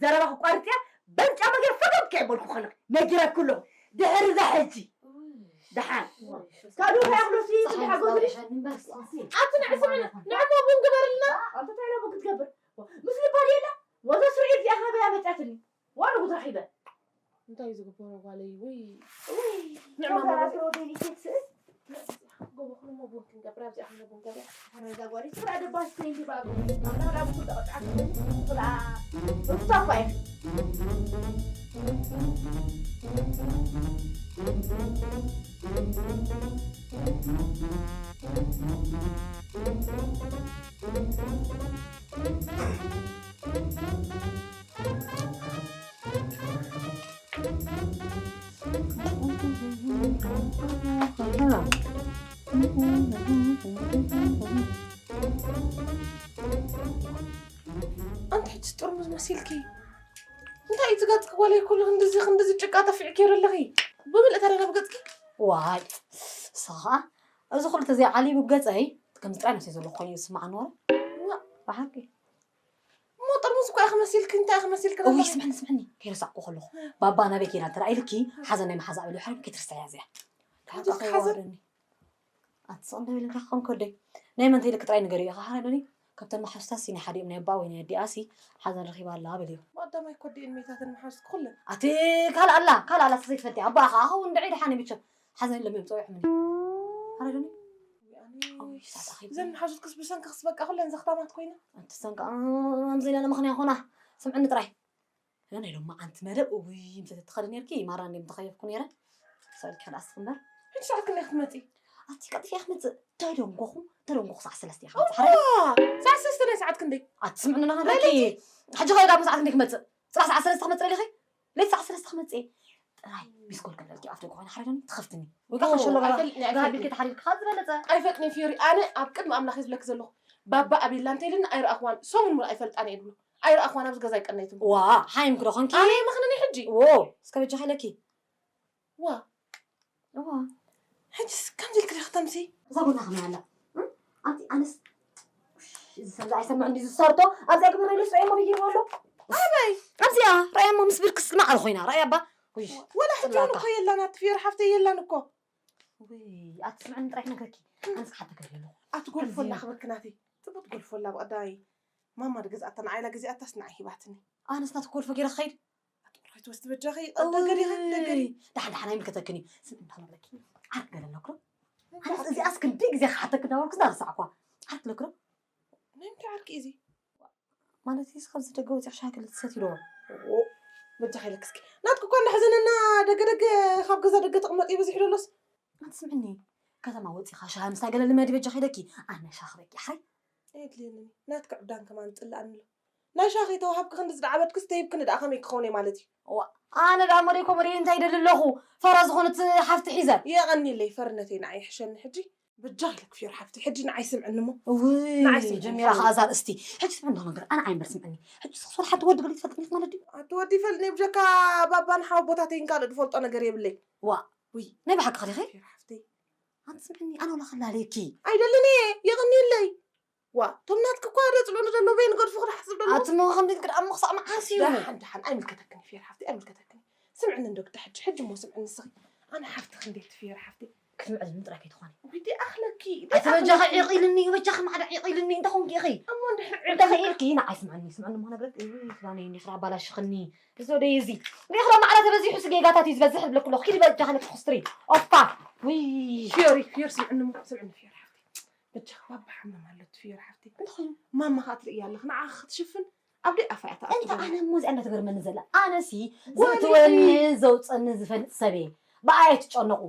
ዘረባ ክቋርጽያ፣ በል ጫማ ገይረ ፈገግ ከይበልኩ ከለኹ፣ ነጊረኪ ኣለኹ። ድሕሪ እዛ ሕጂ፣ እውይ። ደሓን። እውይ፣ ሽስ-፣ ታዲኡ ከኣ ክሎሲ ጸሓይ ትሓጎስ ድሽ? ዝባርኸኒ እምበር፣ እስኪ። ኣቲ ንዕ ስምዒ፣ ንዕሞ ቡን ግበርልና። ኣቲ እንታይ ኢላ ቡን ክትገብር? ምስ ልባ ድየላ? ወዛ ስርዒት እዚኣ ካበይ ኣመጻትኒ? ዋላ ጉድ ረኺበ። እንታይ እዩ ዝግበሮ ጓለይ? ውይ። ውይ፣ ንዕማ ተራ ማለት ተሮ ደሊኬት ስእል። ጎቦ ኩሉ ቡን ክንገብር፣ ኣብዚኣ ኩሉ ቡን ገብር። ኣረ እዛ ጓለይ፣ ስራ ደባሽ ኮይን ድባብ። ኣረ ላቡ ኩሉ ተቐጣዕቲ ኮይን፣ ስራ ሩታ እኳ እየ። ኣንቲ ሕጂ ጥርሙዝ መሲልኪ። እንታይ እዩ እቲ ገጽኪ ጓለይ? ኩሉ ክንድዚ፣ ክንድዚ ጭቃ ተፊዕኪ ኣለኺ። ብምልእ ታዲያ ናብ ገጽኪ? ዋይ፣ ንስኻ እዚ ኩሉ ተዘይዓሊቡ ገፀይ ከምዚ ጥራይ ነብሰይ ዘለኹ ኮይኑ እዩ ዝስምዓኒ ወረ። ዋእ፣ ብሓቂ። እሞ ጥርሙዝ እኮ ኢኺ መሲልኪ፣ እንታይ ኢኺ መሲልኪ እውይ ዘለኺ? ስምዕኒ ስምዕኒ ከይረሳዕኩ ከለኹ ባባ ናበይ ከይዳ እንተ ኢልኪ ሓዘን ናይ መሓዛ በሊ ሓይም ከይትርስዕያ እዚኣ። ሓዘን? ኣቲ ስቕ እንዳበልካ ክኾን ከደይ ናይ መን ተይልክ ጥራይ ንገሪ ኢኻ ሓረዶኒ። ካብተን መሓዙታሲ ናይ ሓዲኦም ናይ ኣባ ወይ ናይ ኣዲኣሲ ሓዘን ረኺባ ኣላ በልዮ። ብቐዳማይ እኮ ኣዲኤን ሜታተን መሓዙት ኩለን። ኣቲ ካልእ ኣላ ካልእ ኣላ ተዘይትፈልጢ ኣባኣ ከዓ ኸው እንድዒ ደሓን ይምቸም። ሓዘን ኢሎም እዮም ፀዊዖምኒ። ሓረዶኒ። እዘን መሓዙትክስ ብሰንክኽስ በቃ ኩለን ዘኽታማት ኮይና። ኣቲ ሰንካ ከምዚ ኢለ ንምኽንያ ኾና ስምዕኒ ጥራይ። ናይ ሎማዓንቲ መደብ እውይ ምሰ ትኸዲ ነርኪ ማራ እንደ ምተኸየፍኩ ነረ። ሰልኪ ዳስ ትኽንበር። ሕጂ ሰዓት ክንደይ ክትመፂ? ኣቲ ቀልጢፈ እየ ክመፅእ። ተደንጎኹ ተደንጎኹ ሰዓት ሰለስተ እየ ክመፅእ። ሓረይ ሰዓት ሰለስተ ናይ ሰዓት ክንደይ? ኣቲ ስምዕኒ ናኸ ደቂ። ሕጂ ኸይዳ ሰዓት ክንደይ ክመፅእ? ፅባሕ ሰዓት ሰለስተ ክመፅእ ደሊኺ? ለይቲ ሰዓት ሰለስተ ክመፅእ እየ። ጥራይ ሚስኮል ክብለልኪ ኣብ ደገ ኮይነ ሓረይ ትኸፍትኒ። ወይ ከዓ ሸሎ ገባ ቢልኪ ተሓሪርካ ዝበለፀ። ኣይፈጥኒ ፊዮሪ ኣነ ኣብ ቅድሚ ኣምላኽ እየ ዝብለኪ ዘለኹ። ባባ ኣቤላ እንተይልና ኣይረኣኽዋን ሰሙን ሙሉእ ኣይፈልጣን እየ ድብሎ። ኣይረኣኽዋን ኣብዚ ገዛ ኣይቀነይትን። ዋ ሓይምኪ ዶ ኾንኪ? ኣነ ይመኽንኒ ሕጂ። ዎ እስከ በጃኺ ኢለኪ። ዋ ዋ ሕጂስ ከምዚ ኢልኪ ዲኺ ተምሲ? እዛ ጎና ከመይ ኣላ? እም? ኣንቲ ኣነስ እዚ ሰብ ኣይሰምዕ እንዲ ዝሰርቶ ኣብዚኣ ግብረ ኢሉ ስርዒ ሞቢል ይህቦ ኣሎ። ኣበይ? ኣብዚኣ ራእያሞ ምስ ብርክስ ማዕረ ኮይና ራእያ ባ። ውይ ወላ ሕጂ እውን ጽላታ። እኮ የላን ኣቲ ፊዮሪ ሓፍተይ የላን እኮ። ውይ ኣቲ ስምዕኒ ጥራይ ክነግረኪ። ኣነስ ክሓተኪ ደሊ ኣለኹ። ኣቲ ጎልፎ ከምዚ- ላኽበክናቲ ጽቡቅ ጎልፎ ላ ብቐዳይ ማማ ድገዝኣታ ንዓይላ ገዚኣታስ ንዓይ ሂባትኒ። ኣነስ ናቲ ጎልፎ ገይረ ክኸይድ። ኣጥምሮይ ትወስድ በጃኺ ቀደገዲኺ ደገዲ። ዳሓን ዳሓን ኣይምልከተክን እዩ። ስምዒ እንዳመለኪ ዓርክ ገለ ኣለኩ ዶ? ኣነስ እዚኣስ ክንደይ ግዜ ክሓተክ እንዳበልኩ ዝናረሳዕኳ። ዓርክ ኣለኩ ዶ? ናይ ምንታይ ዓርኪ እዩ እዚ? ማለት እዚ ካብዚ ደገ ወፂኽ ሻሂ ክልተ ሰትዩ ዶ? ኦ፣ በጃኺ ኢለኪ እስኪ ናትኪ እኳ እንዳሕዘነና ደገ ደገ ካብ ገዛ ደገ ትቕመጥ እዩ በዚሑ ደሎስ። ኣንቲ ስምዕኒ ከተማ ወፂኻ ሻሂ ምስታይ ገለ ልመዲ በጃኺ ኢለኪ። ኣነ ሻሂ ክበኪ ሓይ። ኣየድልየንን እዩ ናትኪ ዕብዳን ከማን ዝፅልኣኒ ኣሎ። ናይ ሻሂ ከይተዋሃብኪ ክንድዚ ዳኣ በድክስ ተሂብክኒ ዳኣ ከመይ ክኸውን እየ ማለት እዩ። እዋ ኣነ ዳኣ እሞ ደይ ኮመዲ እንታይ ይደሊ ኣለኹ ፈራ ዝኾነት ሓፍቲ ሒዘ። የቐንየለይ ፈርነተይ ንዓይ ይሕሸኒ ሕጂ። በጃኺ ኢለኪ ፊዮሪ ሓፍተይ ሕጂ ንዓይ ስምዕኒ እሞ። እውይ ንዓይ ስምዕኒ ጀሚራ ፊዮሪ። ከኣ እዛ ኣርእስቲ። ሕጂ ስምዕኒ ዶ ነገር ኣነ ዓይንበር ስምዕኒ። ሕጂ ስኽሶር ሓንቲ ወዲ ገለ ትፈልጥኒ ማለት ድዩ? ኣቲ ወዲ ይፈልጥኒ ብጀካ ባባን ሓወቦታተይን ካልእ ዝፈልጦ ነገር የብለይ። ዋ ውይ ናይ ብሓቂ ኸዲኺ? ፊዮሪ ሓፍተይ ኣንቲ ስምዕኒ ኣነ ወላ ከላለየኪ። ኣይደልን እየ የቐንየለይ። ዋ እቶም ናትኪ እኳ ደፅልኡኒ ዘለዉ በይኒ ገድፉ ክድሓስብ ደለዉ ኣቲ ሞ ከምዚ ኢልኪ ደኣ እሞ ክሳዕ መዓስ እዩ ደሓን ደሓን ኣይምልከተክን እዩ ፌር ሓፍተይ ኣይምልከተክን እዩ ስምዕኒ እንዶ ግዳ ሕጂ ሕጂ እሞ ስምዕኒ ንስኺ ኣነ ሓፍትኺ እንዴ እቲ ፌር ሓፍተይ ክትምዕድኒ ጥራይ ከይትኾኒ ውይ ደይ ኣኽለኪ ኣቲ በጃኺ ዒቕ ኢልኒ እዩ በጃኺ ማዕዳ ዒቕ ኢልኒ እንታይ ኾንኪ ኢኺ ኣሞ እንድሕር ዒቕ እንተኺ ኢልኪ ንዓይ ስምዕኒ ስምዕኒ እሞ ነግረኪ እይ ክዳነይ እኒ ክዳ ኣባላሽኽኒ እዚ ወደይ እዚ እኒ ክዳ ማዕዳ ተበዚሑስ ጌጋታት እዩ ዝበዝሕ ዝብለኪ ኣለኹ ኪዲ በጃኺ ነኪ ኩስትሪ ኦፋ ውይ ፊዮሪ ፊዮሪ ስምዕኒ እሞ ስምዕኒ ፊዮሪ ሓፍተይ በጃኺ ባባ ሓመም ኣሎ ትፍዮ ሓፍቲ ማማ ከዓ ትርእያ ኣለኽ ንዓ ክትሽፍን ኣብ ደይ ኣፋ እያ ትኣቱ እንተ ኣነ እሞ እዚኣ እንዳተገርመኒ ዘላ ኣነሲ ዘእትወኒ ዘውፀኒ ዝፈልጥ ሰብ እየ ብኣይ ኣይትጨነቁ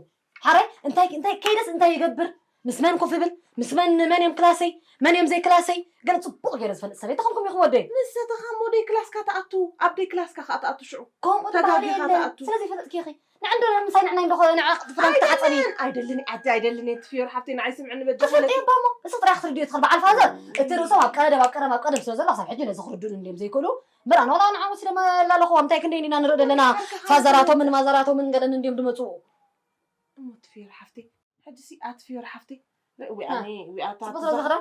ሓራይ እንታይ እንታይ ከይደስ እንታይ ይገብር ምስ መን ኮፍ ይብል ምስ መን መን እዮም ክላሰይ መን እዮም ዘይ ክላሰይ ገለ ፅቡቅ ገይረ ዝፈልጥ ሰብ እየ ተኸምኩም ኢኹም ወደይ ንሰተኻ እሞ ደይ ክላስካ ትኣቱ ኣብ ደይ ክላስካ ከዓ ትኣቱ ሽዑ ከምኡ ተጋጊኻ ትኣቱ ስለዘይፈለጥኪ ኢኺ ንዕንዶ ምሳይ ንዕናይ እንዶ ንዕ ፍረን ተሓፀኒ ኣይደልን ዓዲ ኣይደልን እየ ትፍዮር ሓፍተይ ንዓይ ስምዕኒ በጃ ተፈልጠ እባ እሞ እሱ ጥራይ ክትርድዮ ትኽእል በዓል ፋዘር እቲ ርእሶም ኣብ ቀደም ኣብ ቀደም ኣብ ቀደም ስለ ዘሎ ክሳብ ሕጂ ነዚ ክርድኡን እንድዮም ዘይክእሉ ምራ ንዋላ ንዓው ስለ መላለኹ እንታይ ክንደይ ኢና ንርኢ ዘለና ፋዘራቶምን ማዘራቶምን ገለን እንድዮም ድመፅኡ እሞ ትፍዮር ሓፍተይ ሕጂ ሲ ኣትፍዮር ሓፍተይ ዊ ኣነ ዊ ኣታ ፅቡቅ ስለ ዝኽዳ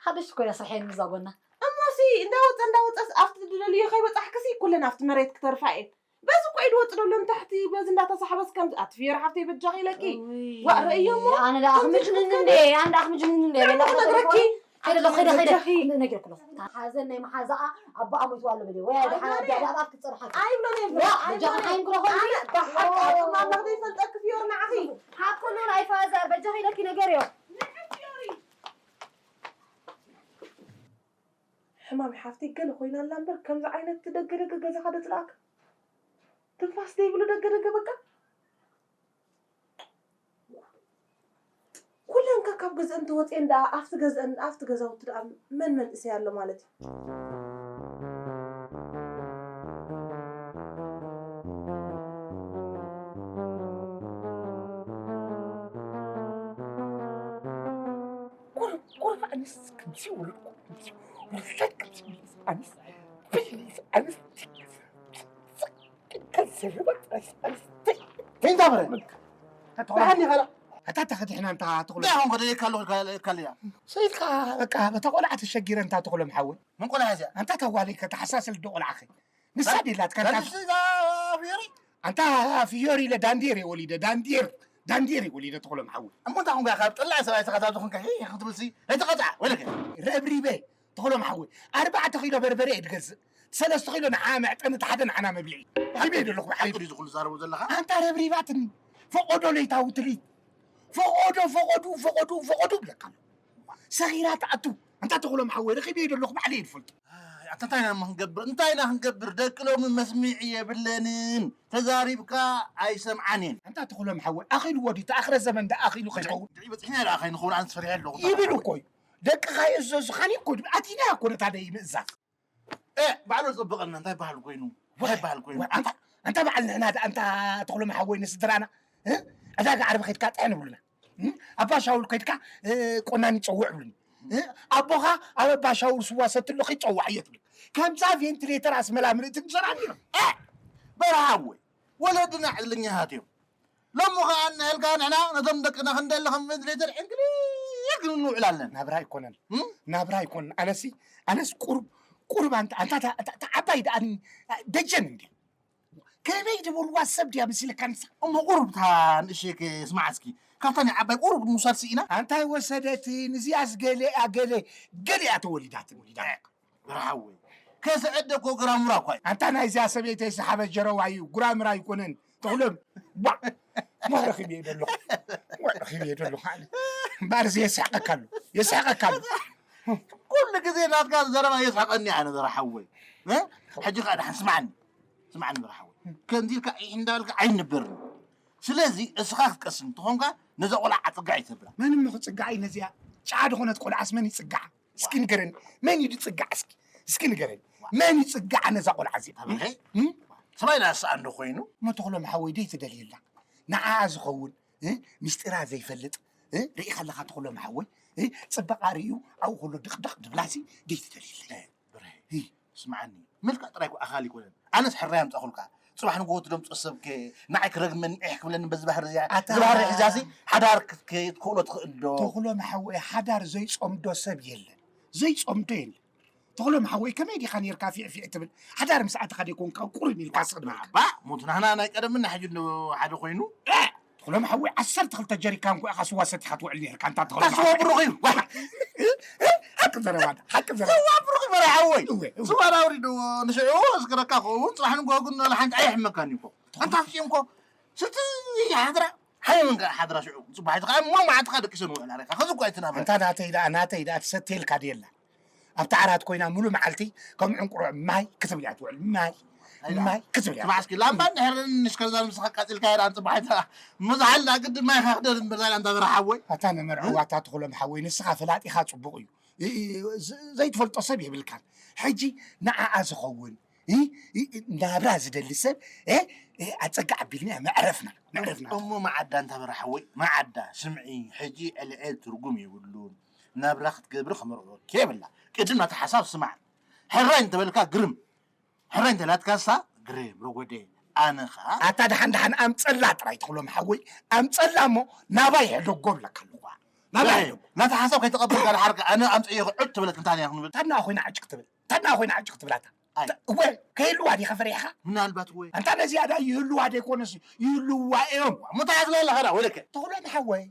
ሓደሽ እኮ እያ ስርሐ ንዛ ጎና እሞሲ እንዳወፀ እንዳወፀስ ኣብቲ ዝደለዮ ከይበፃሕክሲ ኩለን ኣብቲ መሬት ክተርፋ እየን በዚ እኮ ኢሉ ወፅእ ደሎ ንታሕቲ በዚ እንዳተሳሕበስ ከምዚ ኣትፍየር ሓፍተይ በጃኺ ኢለኪ ዋእ ረእዮ እሞ ኣነ ደኣ ከምዚ ክምጅንን ክትከዲ እንደ ኣነ ደኣ ክምጅንን እንደ በላ ክነግረኪ ከይደ ኣለኹ ከይደ ከይደ ነጊርኩ ኣለኹ እታ ሓዘን ናይ መሓዛኣ ኣቦኣ ሞይትዋ ኣሎ በለ ወይ ኣደ ሓ- ኣደ ኣባት ክትፀርሓ ኣይብሎን እየ ኣይብሎን። በጃኺ ሓይም ክረኾ ኣነ ብሓቂ ኣቅም ኣምላኽ ዘይፈልጠኪ ፍዮሪ ንዓኺ ካብ ኩሉ ናይ ፋዘር በጃኺ ኢለኪ ነገር እዮ ሕማም ሓፍተይ ገለ ኮይና ኣላ እምበር ከምዚ ዓይነት ደገ ደገ ገዛኻ ደፅላእካ ትንፋስ ዘይብሉ ደገ ደገ በቃ ኩለን ከ ካብ ገዝአን ተወፅኤን ደኣ ኣብቲ ገዝአን ኣብቲ ገዛውቲ ደኣ መን መንእሰይ ኣሎ ማለት እዩ ቁርፋ ኣነስ ከምዚ ወለድኩ ከምዚ ውርሻት ከምዚ ኣነስ ኣነስ ተዛረባ ኣነስ ኣነስ ተይ እንዳበረ ተተዋኒ ኸላ ኣታ ተኸዲሕና እንታ ተኽሎ ዳ ሆን ከደ ካሎ ካለያ ሰይድካ በቃ በታ ቆልዓ ተሸጊረ እንታ ተኽሎም ሓወይ ምን ቆልዓ እዚኣ ኣንታ ታዋለይ ከተሓሳስል ዶ ቆልዓኸ ንሳ ዲላትካ ዳንስ ዛ ፍዮሪ ኣንታ ፍዮሪ ኢለ ዳንዴር እየ ወሊደ ዳንዴር ዳንዴር እየ ወሊደ ተኽሎም ሓወይ እሞ እንታይ ኹንካ ካብ ጠላዕ ሰብኣይ ተኸታቱ ኹንካ ሄ ክትብልሲ ኣይተቐጣዕ ወለከ ረብሪበ ተኽሎም ሓወይ ኣርባዕተ ኪሎ በርበረ እየ ድገዝእ ሰለስተ ኪሎ ንዓ መዕጠኒ እቲ ሓደ ንዓና መብልዒ ሂበ ደለኹ ብሓይሉ ድዩ ዝኹሉ ዛረቡ ዘለኻ ኣንታ ረብሪባትኒ ፈቆዶ ለይታዊ ትርኢት ፈቆዶ ፈቆዱ ፈቆዱ ፈቆዱ ብለካ ኣሎ ሰኺራ ትኣቱ ኣንታ ተኽሎም ሓወይ ረኺበ ደለኹ ባዕለ እየ ዝፈልጦ ኣታ እንታይ ኢና ክንገብር እንታይ ኢና ክንገብር ደቂ ሎሚ መስሚዒ የብለንን ተዛሪብካ ኣይሰምዓንን ኣንታ ተኽሎም ሓወይ ኣኺልዎ ድዩ ተኣኽረ ዘመን ዳ ኣኺሉ ከይኸውን ድዒ በፂሕና ኢላ ከይንኸውን ኣነ ትፈሪሐ ኣለኹ ይብል እኮ እዩ ደቅኻ የዘዙኻን እኮ ኣቲና እኮ ነታ ደይ ምእዛዝ እ ባዕሉ ዝፅብቐልና እንታይ በሃል ኮይኑ እንታይ በሃል ኮይኑ ኣንታ በዓል ንሕና ደኣ ኣንታ ተኽሎም ሓወይ ንስድራና እ ዕዳጋ ዓርቢ ከይድካ ጥሕን ይብሉና ኣባ ሻውል ከይድካ ቆናኒ ጸውዕ ይብሉኒ ኣቦኻ ኣብ ኣባ ሻውል ስዋ ሰትሎ ከይጸዋዕ እየ ትብል ከምዛ ቬንትሌተር ኣስመላ ምልእቲ ንሰራ ነይሮም በረሃ ወይ ወለድና ዕድለኛታት እዮም ሎሚ ኸዓ እናልካ ንሕና ነቶም ደቅና ክንደሊ ከም ቬንትሌተር ዕንክሊል ክንውዕል ኣለና ናብራ ኣይኮነን ናብራ ኣይኮነን ኣነሲ ኣነስ ቁሩብ ቁሩብ ኣንታ ኣንታ ዓባይ ደኣ ደጀን እንዲ ከመይ ዝበልዋ ሰብ ድያ መሲልካ ንሳ እሞ ቁሩብ እታ ንእሸይ ስማዕ እስኪ ካብታ ናይ ዓባይ ቁሩብ ምውሳድ ስኢና ኣንታይ ወሰደትን እዚኣስ ገሊኣ ገለ ገሊኣ ተወሊዳትን ወሊዳ ብርሓወይ ከስዕድ እኮ ግራሙራ እኳ እዩ ኣንታ ናይዚኣ ሰበይተይ ሰሓበ ጀረዋ እዩ ጉራምራ ኣይኮነን ተኽሎም ዋ ዋ ረኺብ እየ ደለኹ ዋ ረኺብ እየ ደለኹ ኣነ እምበኣር እዚ የስሕቀካ ኣሎ የስሕቀካ ኣሎ ኩሉ ግዜ ናትካ ዘረባ የስሕቀኒ ኣነ ብርሓወይ ሕጂ ከዓ ድሓን ስማዕኒ ስማዕኒ ብርሓወይ ከምዚ ኢልካ ኢሕ እንዳበልካ ኣይንበርን ስለዚ እስኻ ክትቀስን እንተኾንካ ነዛ ቆልዓ ኣፅጋዕ ይተብላ መን እሞ ክፅጋዕ እዩ ነዚኣ ጫዓ ዝኾነት ቆልዓስ መን ይፅጋዓ እስኪ ንገረኒ መን እዩ ዝፅጋዕ እስኪ እስኪ ንገረኒ መን ይፅጋዓ ነዛ ቆልዓ እዚኣ ተብርኸይ ሰብኣይ ዳኣ ስኣንዶ ኮይኑ እሞ ተኽሎም ሓወይ ደይ ትደልየላ ንዓኣ ዝኸውን ምስጢራ ዘይፈልጥ ርኢ ከለኻ ተኽሎም ሓወይ ፅበቃ ርእዩ ኣብኡ ከሎ ድቕድቕ ድብላሲ ደይ ትደልየላ ብርሀይ ስምዓኒ መልክዕ ጥራይ እኮ ኣኻል ይኮነን ኣነስ ሕራይ ኣምፃእኩልካ ፅባሕ ንጎ ትደምፆ ሰብከ ንዓይ ክረግመኒ ዒሕ ክብለኒ በዚ ባህሪ እዚኣ እዚ ባህሪ ሒዛሲ ሓዳር ክትከይድ ክእሎ ትኽእል ዶ ተኽሎ መሓወይ ሓዳር ዘይፆምዶ ሰብ የለን ዘይፆምዶ የለን ተኽሎ መሓወይ ከመይ ዲኻ ነርካ ፊዕፊዕ ትብል ሓዳር ምስ ኣተኻ ደይኮንካ ቁርን ኢልካ ስቕ ድበልካ ባ ሞትናህና ናይ ቀደምና ሕጂ ሓደ ኮይኑ ተኽሎም ሓወይ ዓሰርተ ክልተ ጀሪካን እኮ ኢኻ ስዋ ሰቲኻ ትውዕል ነርካ እንታ ተኽሎም ስዋ ብሩኽ እዩ ሓቂ ዘረባ ሓቂ ዘረባ ስዋ ብሩኽ መራ ሓወይ እወ እወ ስዋ ናውሪዱ ንሽዑ እስክረካ ክኸውን ጽባሕ ንጎ ግን ወላ ሓንቲ ኣይሕመካን እዩ እኮ ኣንታ ፍጺም እኮ ስቲ ሓድራ ሓይ ምን ሓድራ ሽዑ ጽባሕ ትኻ እሞ መዓልትኻ ደቂሰ ንውዕል ኣረካ ከዚ እኮ ኣይትናበ እንታ ናተይ ደኣ ናተይ ደኣ ትሰትየልካ ድየላ ኣብቲ ዓራት ኮይና ሙሉ መዓልቲ ከም ዕንቁሮ ማይ ክትብል እያ ትውዕል ማይ ማይ ክትብል እያ ትውዕል። ስማዕ እስኪ ላምባ እንድሕር ንሽከርዛን ምስኻ ኣቃጺልካያ ደኣ ንጽባሒትካ ምዝሓል ደኣ ግድን ማይ ኸኽደን እምበር ዛይላ እንዳ በራ ሓወይ። ኣታ ንመርዕዋ ኣታ ተኽሎም ሓወይ ንስኻ ፈላጢኻ ጽቡቕ እዩ። እ- እ- ዝ- ዘይትፈልጦ ሰብ የብልካን። ሕጂ ንዓኣ ዝኸውን እ- እ- እ- ናብራ ዝደሊ ሰብ እ- እ- ኣጸጋ ኣቢልና መዕረፍና መዕረፍና። እሞ መዓዳ እንታ በራ ሓወይ መዓዳ ስምዒ ሕጂ ዕልዕል ትርጉም የብሉን። ናብራ ክትገብሪ ከመርዕወኪ የብላ። ቅድም ናታ ሓሳብ ስማዕ። ሕራይ እንተበልካ ግርም፣ ሕራይ እንተላትካሳ ግርም፣ ረጎደ። ኣነ ኸኣ ኣታ ደሓን ደሓን ኣምጸላ ጥራይ ተኽሎም ሓወይ ኣምጸላ እሞ ናባይ ሕደጎ ብለካ ኣለኹ። ናባይ ሕደጎ። ናታ ሓሳብ ከይተቐበልካ ደሓር ከኣ ኣነ ኣምጸዮ ክዕድ ትብለ ትንታን እያ ክንብል። ታድና ኮይና ዕጭ ክትብል ታድና ኮይና ዕጭ ክትብላታ። ኣይ። እወ ከይህልዋ ዲኻ ፈሪሕኻ? ምናልባት እወ። ኣንታ ነዚኣ ደኣ ይህልዋ ደይኮነስ ይህልዋ እዮም። እሞ እንታይ ትብላ ኣለኻ ደኣ ወለከ? ተኽሎም ሓወይ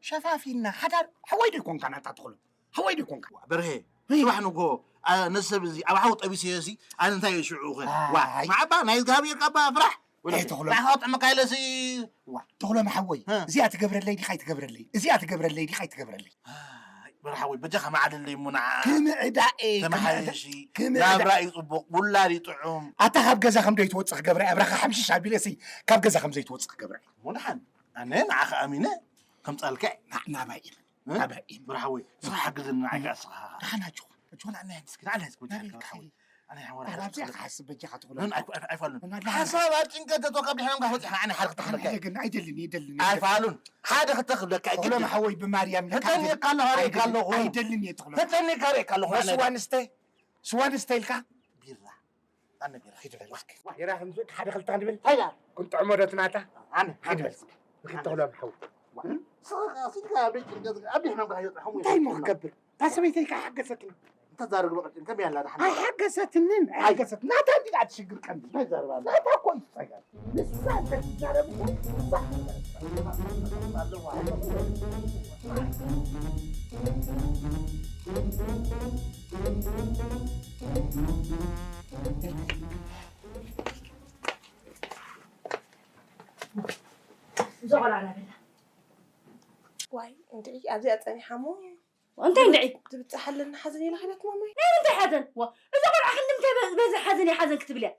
ሸፋፊና ሓዳር ሓወይ ደይኮንካ ናታ ተኽሎም ሓወይ ደይኮንካ? በርሄ ጽባሕ ንጎ ነዚ ሰብ እዚ ኣብ ሓዊ ጠቢሰዮ ሲ ኣነ እንታይ እየ ሽዑ ኸ ዋ ማዓባ ናይ እግዚኣብሔር ካባ ፍራሕ ተኽሎም ጥዕመካ ኢለሲ ተኽሎም ሓወይ እዚኣ ትገብረለይ ዲኻ ይትገብረለይ እዚኣ ትገብረለይ ዲኻ ይትገብረለይ በርሓወይ በጃኻ መዓደለይ እሞ ንዓ ክምዕዳ እየ ተመሓየሺ ናብራ እዩ ፅቡቕ ውላድ እዩ ጥዑም ኣታ ካብ ገዛ ከም ደይትወፅእ ክገብራ እየ ኣብራኻ ሓምሽሽ ኣቢለ ሲ ካብ ገዛ ከም ዘይትወፅእ ክገብራ እየ እሞ ንሓን ኣነ ንዓኻ ኣሚነ ከምፃልካ እየ ናባይ ኢለ ናባይ ኢለ ብርሓወይ ስራሕ ሓግዘኒ ንዓይ ከዓ ስኻ ደሓን ኣጆኻ ኣጆኻ ንዓና እስኪ ንዓና እስኪ ወጃ ብርሓወይ ኣነ ሓወራ ኣብዚኣ ክሓስብ በጃኻ ትኽእሎ ኣይፋሉን ሓሳብ ኣብ ጭንቀት ተቶ ካብ ድሕና ምካ ወፂኻ ኣነ ሓደ ክተኽለካ ኣይደልን ኣይደልን ኣይፋሉን ሓደ ክተኽለካ ተኽሎም ሓወይ ብማርያም ሕተኒ ካለኹ ኣረይ ካለኹ ኣይደልን እየ ተኽሎም ሕተኒ ካረይ ካለኹ ስዋ ንስተ ስዋ ንስተ ኢልካ ቢራ ኣነ ቢራ ሂድ በል ቢራ ክንዝእ ሓደ ክልተ ክንብል ሃያ ክንጥዕሞ ዶ ትናታ ኣነ ሂድ በል ንክተኽሎም ሓው ስኻ ስልካ ቤት ጭንቀት ኣብ ሕማም ከይበጽሕ ከምኡ እንታይ እሞ ይበጽሕ። ክገብር? እታ ሰበይተይ ከይሓገዘትኒ። እንተዛረብ በቐጭን ከመይ ኣላ ደሓን? ኣይሓገዘትንን፣ ኣይሓገዘትንን። ናታ እንዲኣ ትሽግር ቀንዲ። እንታይ ዛረባ ኣላ? ናታ እኮ እዩ ጸገም። ንሳ እንተትዛረብ እኮ ንሳ ክትዛረብ ኣለዋ። እዛ ቆልዓ ናበላ ዋይ እንድዒ ኣብዚኣ ጸኒሓ እሞ እንታይ እንድዒ ትብጽሓለና ሓዘን ኢላ ከይዳት ማማይ። ናይ ምንታይ ሓዘን ዋ እዛ ቆልዓ ክንዲ ምንታይ በዚ ሓዘን እየ ሓዘን ክትብል እያ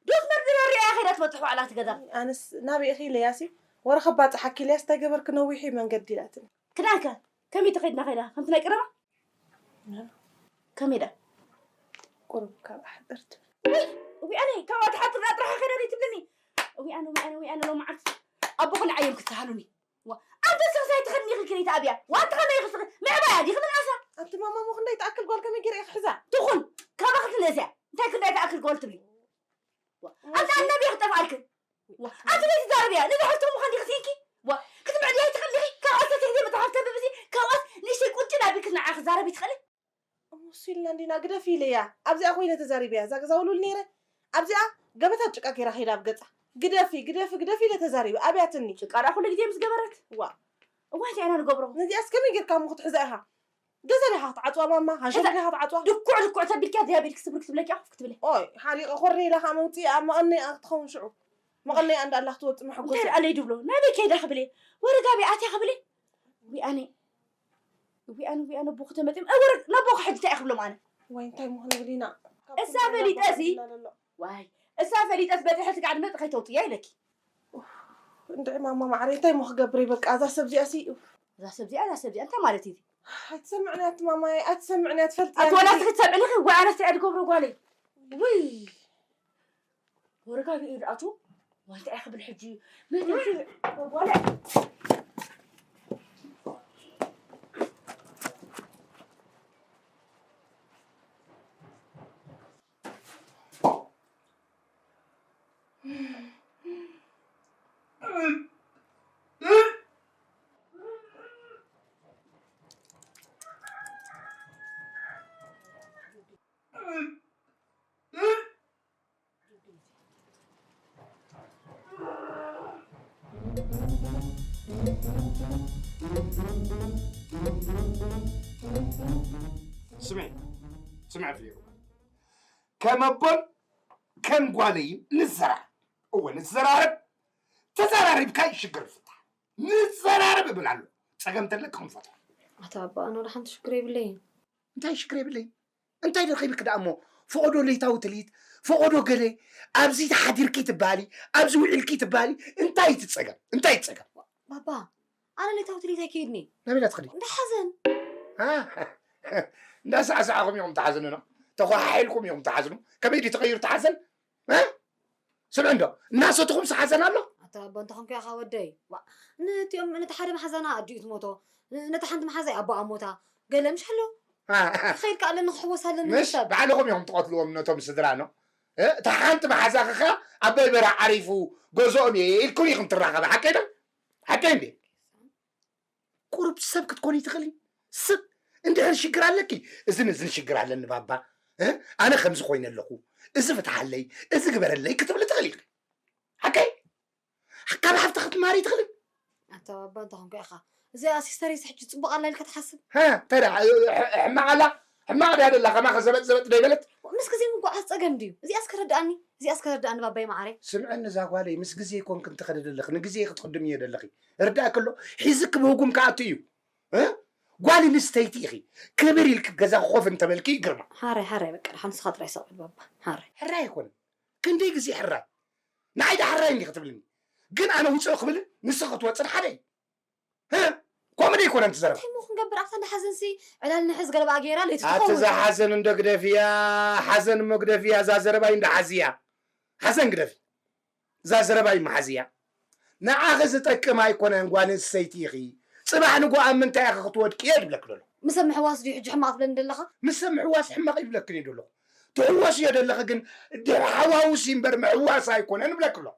ዶስ መርድረር እያ ከይዳ ትበፅሕ ዋዕላ ትገዛ ኣነስ ናበይ ኢኺ ኢለያሲ ወረ ከባፅሓኪ ኢለያስ እንታይ ገበርክ ነዊሑ እዩ መንገዲ ኢላትኒ። ክዳንከ ከመይ ተኸድና ከይዳ ከምቲ ናይ ቀረባ ከመይ ዳ ቁሩብ ካብ ኣሕፅር ትብል። ውይ እዊኣነይ ካብኣ ትሓፅር ዳ ጥራሓ ከይዳ ደይ ትብልኒ እዊኣነ እዊኣነ እዊኣነ ሎመዓልቲ ኣቦኹ ንዓዮም ክተሃሉኒ ዋ ኣንተ ስኽሳይ ትኸድኒ ኢኺ ክነይ ተኣብያ ዋ ኣንተ ከመይ ኢኺ ስኺ ምዕባያ ዲኺ ምንኣሳ ኣንቲ ማማ እሞ ክንደይ ትኣክል ጓል ከመይ ገይረ እየ ክሕዛ? ትኹን ካባኺ ትንእስ እያ እንታይ ክንደይ ትኣክል ጓል ትብሊ ኣንተ ኣናብያ ክጠፍኣልክን ኣንቲ ነቲ ዛረብያ ነዚ ሕፍቶም ምዃን ዲኺ ስኢንኪ ክትምዕድያ ይትኽእል ዲኺ ካብኣስ ተትሕዚ መፅሓፍ ተንብብ እዚ ካብኣስ ንእሽተይ ቁንጭ ናቢልክስ ንዓ ክዛረብ ይትኽእል እሞ እሱ ኢልና እንዲና ግደፊ ኢለያ ኣብዚኣ ኮይነ ተዛሪበያ እዛ ገዛ ውሉል ነይረ ኣብዚኣ ገበታ ጭቃ ገይራ ከይዳ ኣብ ገፃ ግደፊ ግደፊ ግደፊ ኢለ ተዛሪበ ኣብያትኒ ጭቃ ደኣ ኩሉ ግዜ ምስ ገበረት ዋ እዋይ እንታይ ኢና ንገብሮ ነዚኣስ ከመይ ጌርካ እሞ ክትሕዛ ኢኻ ገዛ ዲኻ ክትዓፅዋ ማማ ሃሸሽ ዲኻ ክትዓፅዋ ድኩዕ ድኩዕ ተቢልኪያ እግዚኣብሔር ክስብር ክትብለኪ ኮፍ ክትብለ ኦይ ሓሪቐ ኮረ ኢላ ከዓ መውፅኢ ኣብ መቐነይኣ ክትኸውን ሽዑ መቐነይኣ እንዳላ ክትወፅእ እንታይ መሐጎሲ ደኣ ለይ ድብሎ ናበይ ከይዳ ክብለ ወረ ጋቢ ኣትያ ክብለ ዊኣነ ዊኣነ ዊኣነ ኣቦ ከተመፅም ወረ ነቦ ሕጂ እንታይ ክብሎም ኣነ ወይ እንታይ ምኾነ ብሊና እሳ ፈሊጠ እዚ ዋይ እሳ ፈሊጠስ በቲ ሕልቲ ከዓ ድመፅ ከይተውፅያ ኢለኪ እንድዒ ማማ ማዕረ እንታይ ሞ ክገብር በቃ እዛ ሰብ እዚኣ ሲ እዛ ሰብ እዚኣ እዛ ሰብ እዚኣ እንታይ ማለት እዩ ኣይትሰምዕንያ እቲ ማማየ ኣይትሰምዕንያ ትፈልጥያ ኣቲ ወላ እስኪ ትሰምዕኒ ኺ ወይ ኣነስ ትዕዲ ገብሮ ጓለይ ውይ ወረጋ ርኢሉ ኣቱ ዋንታ ኢኺ ብል ሕጂ መን ጓለ ስምዒ ስምዒ ፍየሩ ከም ኣቦን ከም ጓለይን ንዘራረብ እወ ንዘራረብ ተዘራሪብካ እዩ ሽግር ዝፍታሕ ንዘራረብ እብል ኣሎ ፀገም ተለክ ክንፈትሖ ኣታ ኣባ ኣነ ወላ ሓንቲ ሽግር የብለይን እንታይ ሽግር የብለይን እንታይ ዶ ከይብልኪ ደኣ እሞ ፈቐዶ ለይታዊ ትልሂት ፈቐዶ ገለ ኣብዚ ተሓዲርኪ ትበሃሊ ኣብዚ ውዒልኪ ትበሃሊ እንታይ እቲ ጸገም እንታይ እቲ ጸገም ባባ ኣነ ለይታዊ ትልሂት ኣይከይድኒ ናበይ ዳ ትኸዲ እንዳ ሓዘን እንዳሳዕሳዕኹም ኢኹም ትሓዝኑ ኖ ተኾሓሒልኩም ኢኹም ትሓዝኑ ከመይ ድዩ ተቐይሩ ትሓዘን ስምዒ እንዶ እናሰትኹም ዝሓዘን ኣሎ ኣታ ኣቦ እንተ ኾንኩ ኢኻ ወደይ ዋ ነቲኦም ነቲ ሓደ መሓዛና ኣዲኡ ትሞቶ ነቲ ሓንቲ መሓዛይ ኣቦኣ ሞታ ገለ ምሽ ኣሎ ክኸይድ ከ ኣለኒ ክሕወስ ኣለኒ ምሽ ምሽ ባዕልኹም ኢኹም ትቐትልዎም ነቶም ስድራ ኖ እታ ሓንቲ መሓዛኺ ኸ ኣቦይ በራ ዓሪፉ ገዝኦም እየ ኢልኩም ኢኹም ትራኸባ ሓቀይ ዶ ሓቀይ እንዴ ቁሩብ ሰብ ክትኮኒ ትኽእሊ። ስብ እንድሕር ሽግር ኣለኪ እዝን እዝን ሽግር ኣለኒ ባባ እ ኣነ ከምዚ ኮይነ ኣለኹ እዚ ፍትሓለይ እዚ ግበረለይ ክትብሊ ትኽእሊ ኢኺ። ሓቀይ ካብ ሓፍትኺ ክትማሃሪ ትኽእሊ። ኣታ ባባ እንታይ ኮንካ ኢኻ እዚኣ ሲስተረይስ ሕጂ ጽቡቕ ኣላ ኢልካ ትሓስብ? ሃ እንታይ ደኣ ሕማቕ ኣላ ሕማቕ ድያ ደላ ከማኸ ዘበጥ ዘበጥ ዶ ይበለት? ምስ ግዜ ምጉዓዝ ጸገም ድዩ? እዚኣስ ከረድኣኒ እዚኣስ ከረድኣኒ ባባይ መዓረይ። ስምዕኒ እዛ ጓለይ ምስ ግዜ ኮንኪ እንትኸዲ ደለኺ ንግዜ ክትቕድምዮ ደለኺ ርዳእ ከሎ ሒዝኪ ብህጉም ክኣቱ እዩ እ ጓል ኣንስተይቲ ኢኺ ክብር ኢልኪ ገዛ ኮፍ እንተበልኪ ግርማ። ሓራይ ሓራይ በቃ ደሓን ንስኻ ጥራይ ስቕ በል ባባ ሓራይ። ሕራይ ኣይኮነን ክንደይ ግዜ ሕራይ ንዓይ ዳ ሕራይ እንዲኺ ትብልኒ ግን ኣነ ውፅእ ክብል ንስኺ ክትወፅን ሓደ እዩ እ ከምኡ ዶ ኣይኮነን እቲ ዘረባ። እንታይ እሞ ክንገብር ኣብታ እንዳ ሓዘንሲ ዕላል ንሕዝ ገለባኣ ገይራ ለይቲ ኣቲ ትኸውን። እዛ ሓዘን እንዶ ግደፍያ ሓዘን እሞ ግደፍያ እዛ ዘረባይ እንዶ ሓዝያ ሓዘን ግደፊ እዛ ዘረባይ መሓዝያ ንዓኺ ዝጠቅም ኣይኮነን ጓል ኣንስተይቲ ኢኺ ጽባሕ ንጎ ኣብ ምንታይ ኢኺ ክትወድቂ እየ ዝብለኪ ዘሎ። ምስ ኣብ ምሕዋስ ድዩ ሕጂ ሕማቕ ትብለኒ ዘለኻ? ምስ ኣብ ምሕዋስ ሕማቕ ይብለክን እየ ዘለኹ ትሕወስዮ ዘለኺ ግን ድሕሓዋውስ እምበር ምሕዋስ ኣይኮነን እብለኪ ኣለኹ።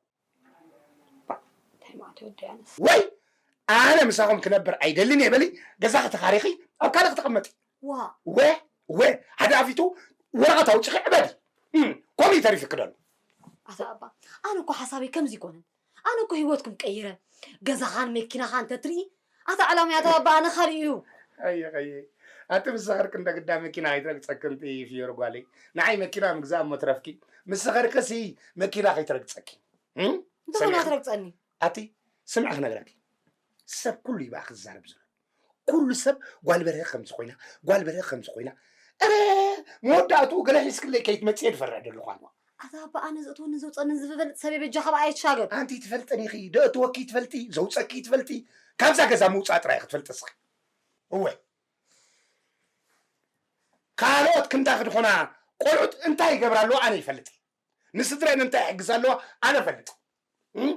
ወይ ኣነ ምሳኹም ክነብር ኣይደልን እየ በሊ። ገዛኺ ተኻሪኺ ኣብ ካልእ ክትቕመጢ። ዋ። ወ ወ ሓደ ኣፊቱ ወረቐት ኣውፂኺ ዕበዲ። እም፣ ከምኡ እዩ ተሪፍኪ ደሎ። ኣታ ኣባ፣ ኣነ እኮ ሓሳበይ ከምዚ ኣይኮነን። ኣነ እኮ ህይወትኩም ቀይረ። ገዛኻን መኪናኻን ተትርኢ፣ ኣታ ዕላማ ኣታ ኣባ፣ ኣነ ካልእ እዩ። ኣየ ኸየ ኣቲ ምስ ዘኸርክ እንደ ግዳ መኪና ኣይትረግፀክን ፊዮር ጓለይ። ንዓይ መኪና ምግዛእ እሞ ትረፍኪ፣ ምስ ዘኸርክሲ መኪና ከይትረግፀኪ። እም? እንተኾነ ሰሚዕኺ? ኣትረግፀኒ። ኣቲ ስምዒ ክነግረኪ፣ ሰብ ኩሉ ይባእ ክዛረብ ዝብል። ኩሉ ሰብ ጓል በርሀ ከምዚ ኮይና፣ ጓል በርሀ ከምዚ ኮይና። እረ፣ መወዳእትኡ ገለ ሒዝክለይ ከይትመፅእ እየ ዝፈርሕ ዘለኹ ኣነ። ኣታ ኣባ፣ ኣነ ዘእትወኒ ዘውፀኒ ዝፈልጥ ሰብ እየ፣ በጃኻ ብኣይ ኣይትሻገር። ኣንቲ ትፈልጥን ኢኺ፣ ደእትወኪ ትፈልጢ፣ ዘውፀኪ ትፈልጢ። ካብዛ ገዛ ምውፃእ ጥራይ ክትፈልጢ እስኺ። እወ። ካልኦት ክንዳኺ ዝኾና ቆልዑት እንታይ ይገብራ ኣለዋ ኣነ ይፈልጥ። ንስድረን እንታይ ይሕግዛ ኣለዋ ኣነ እፈልጥ። እም?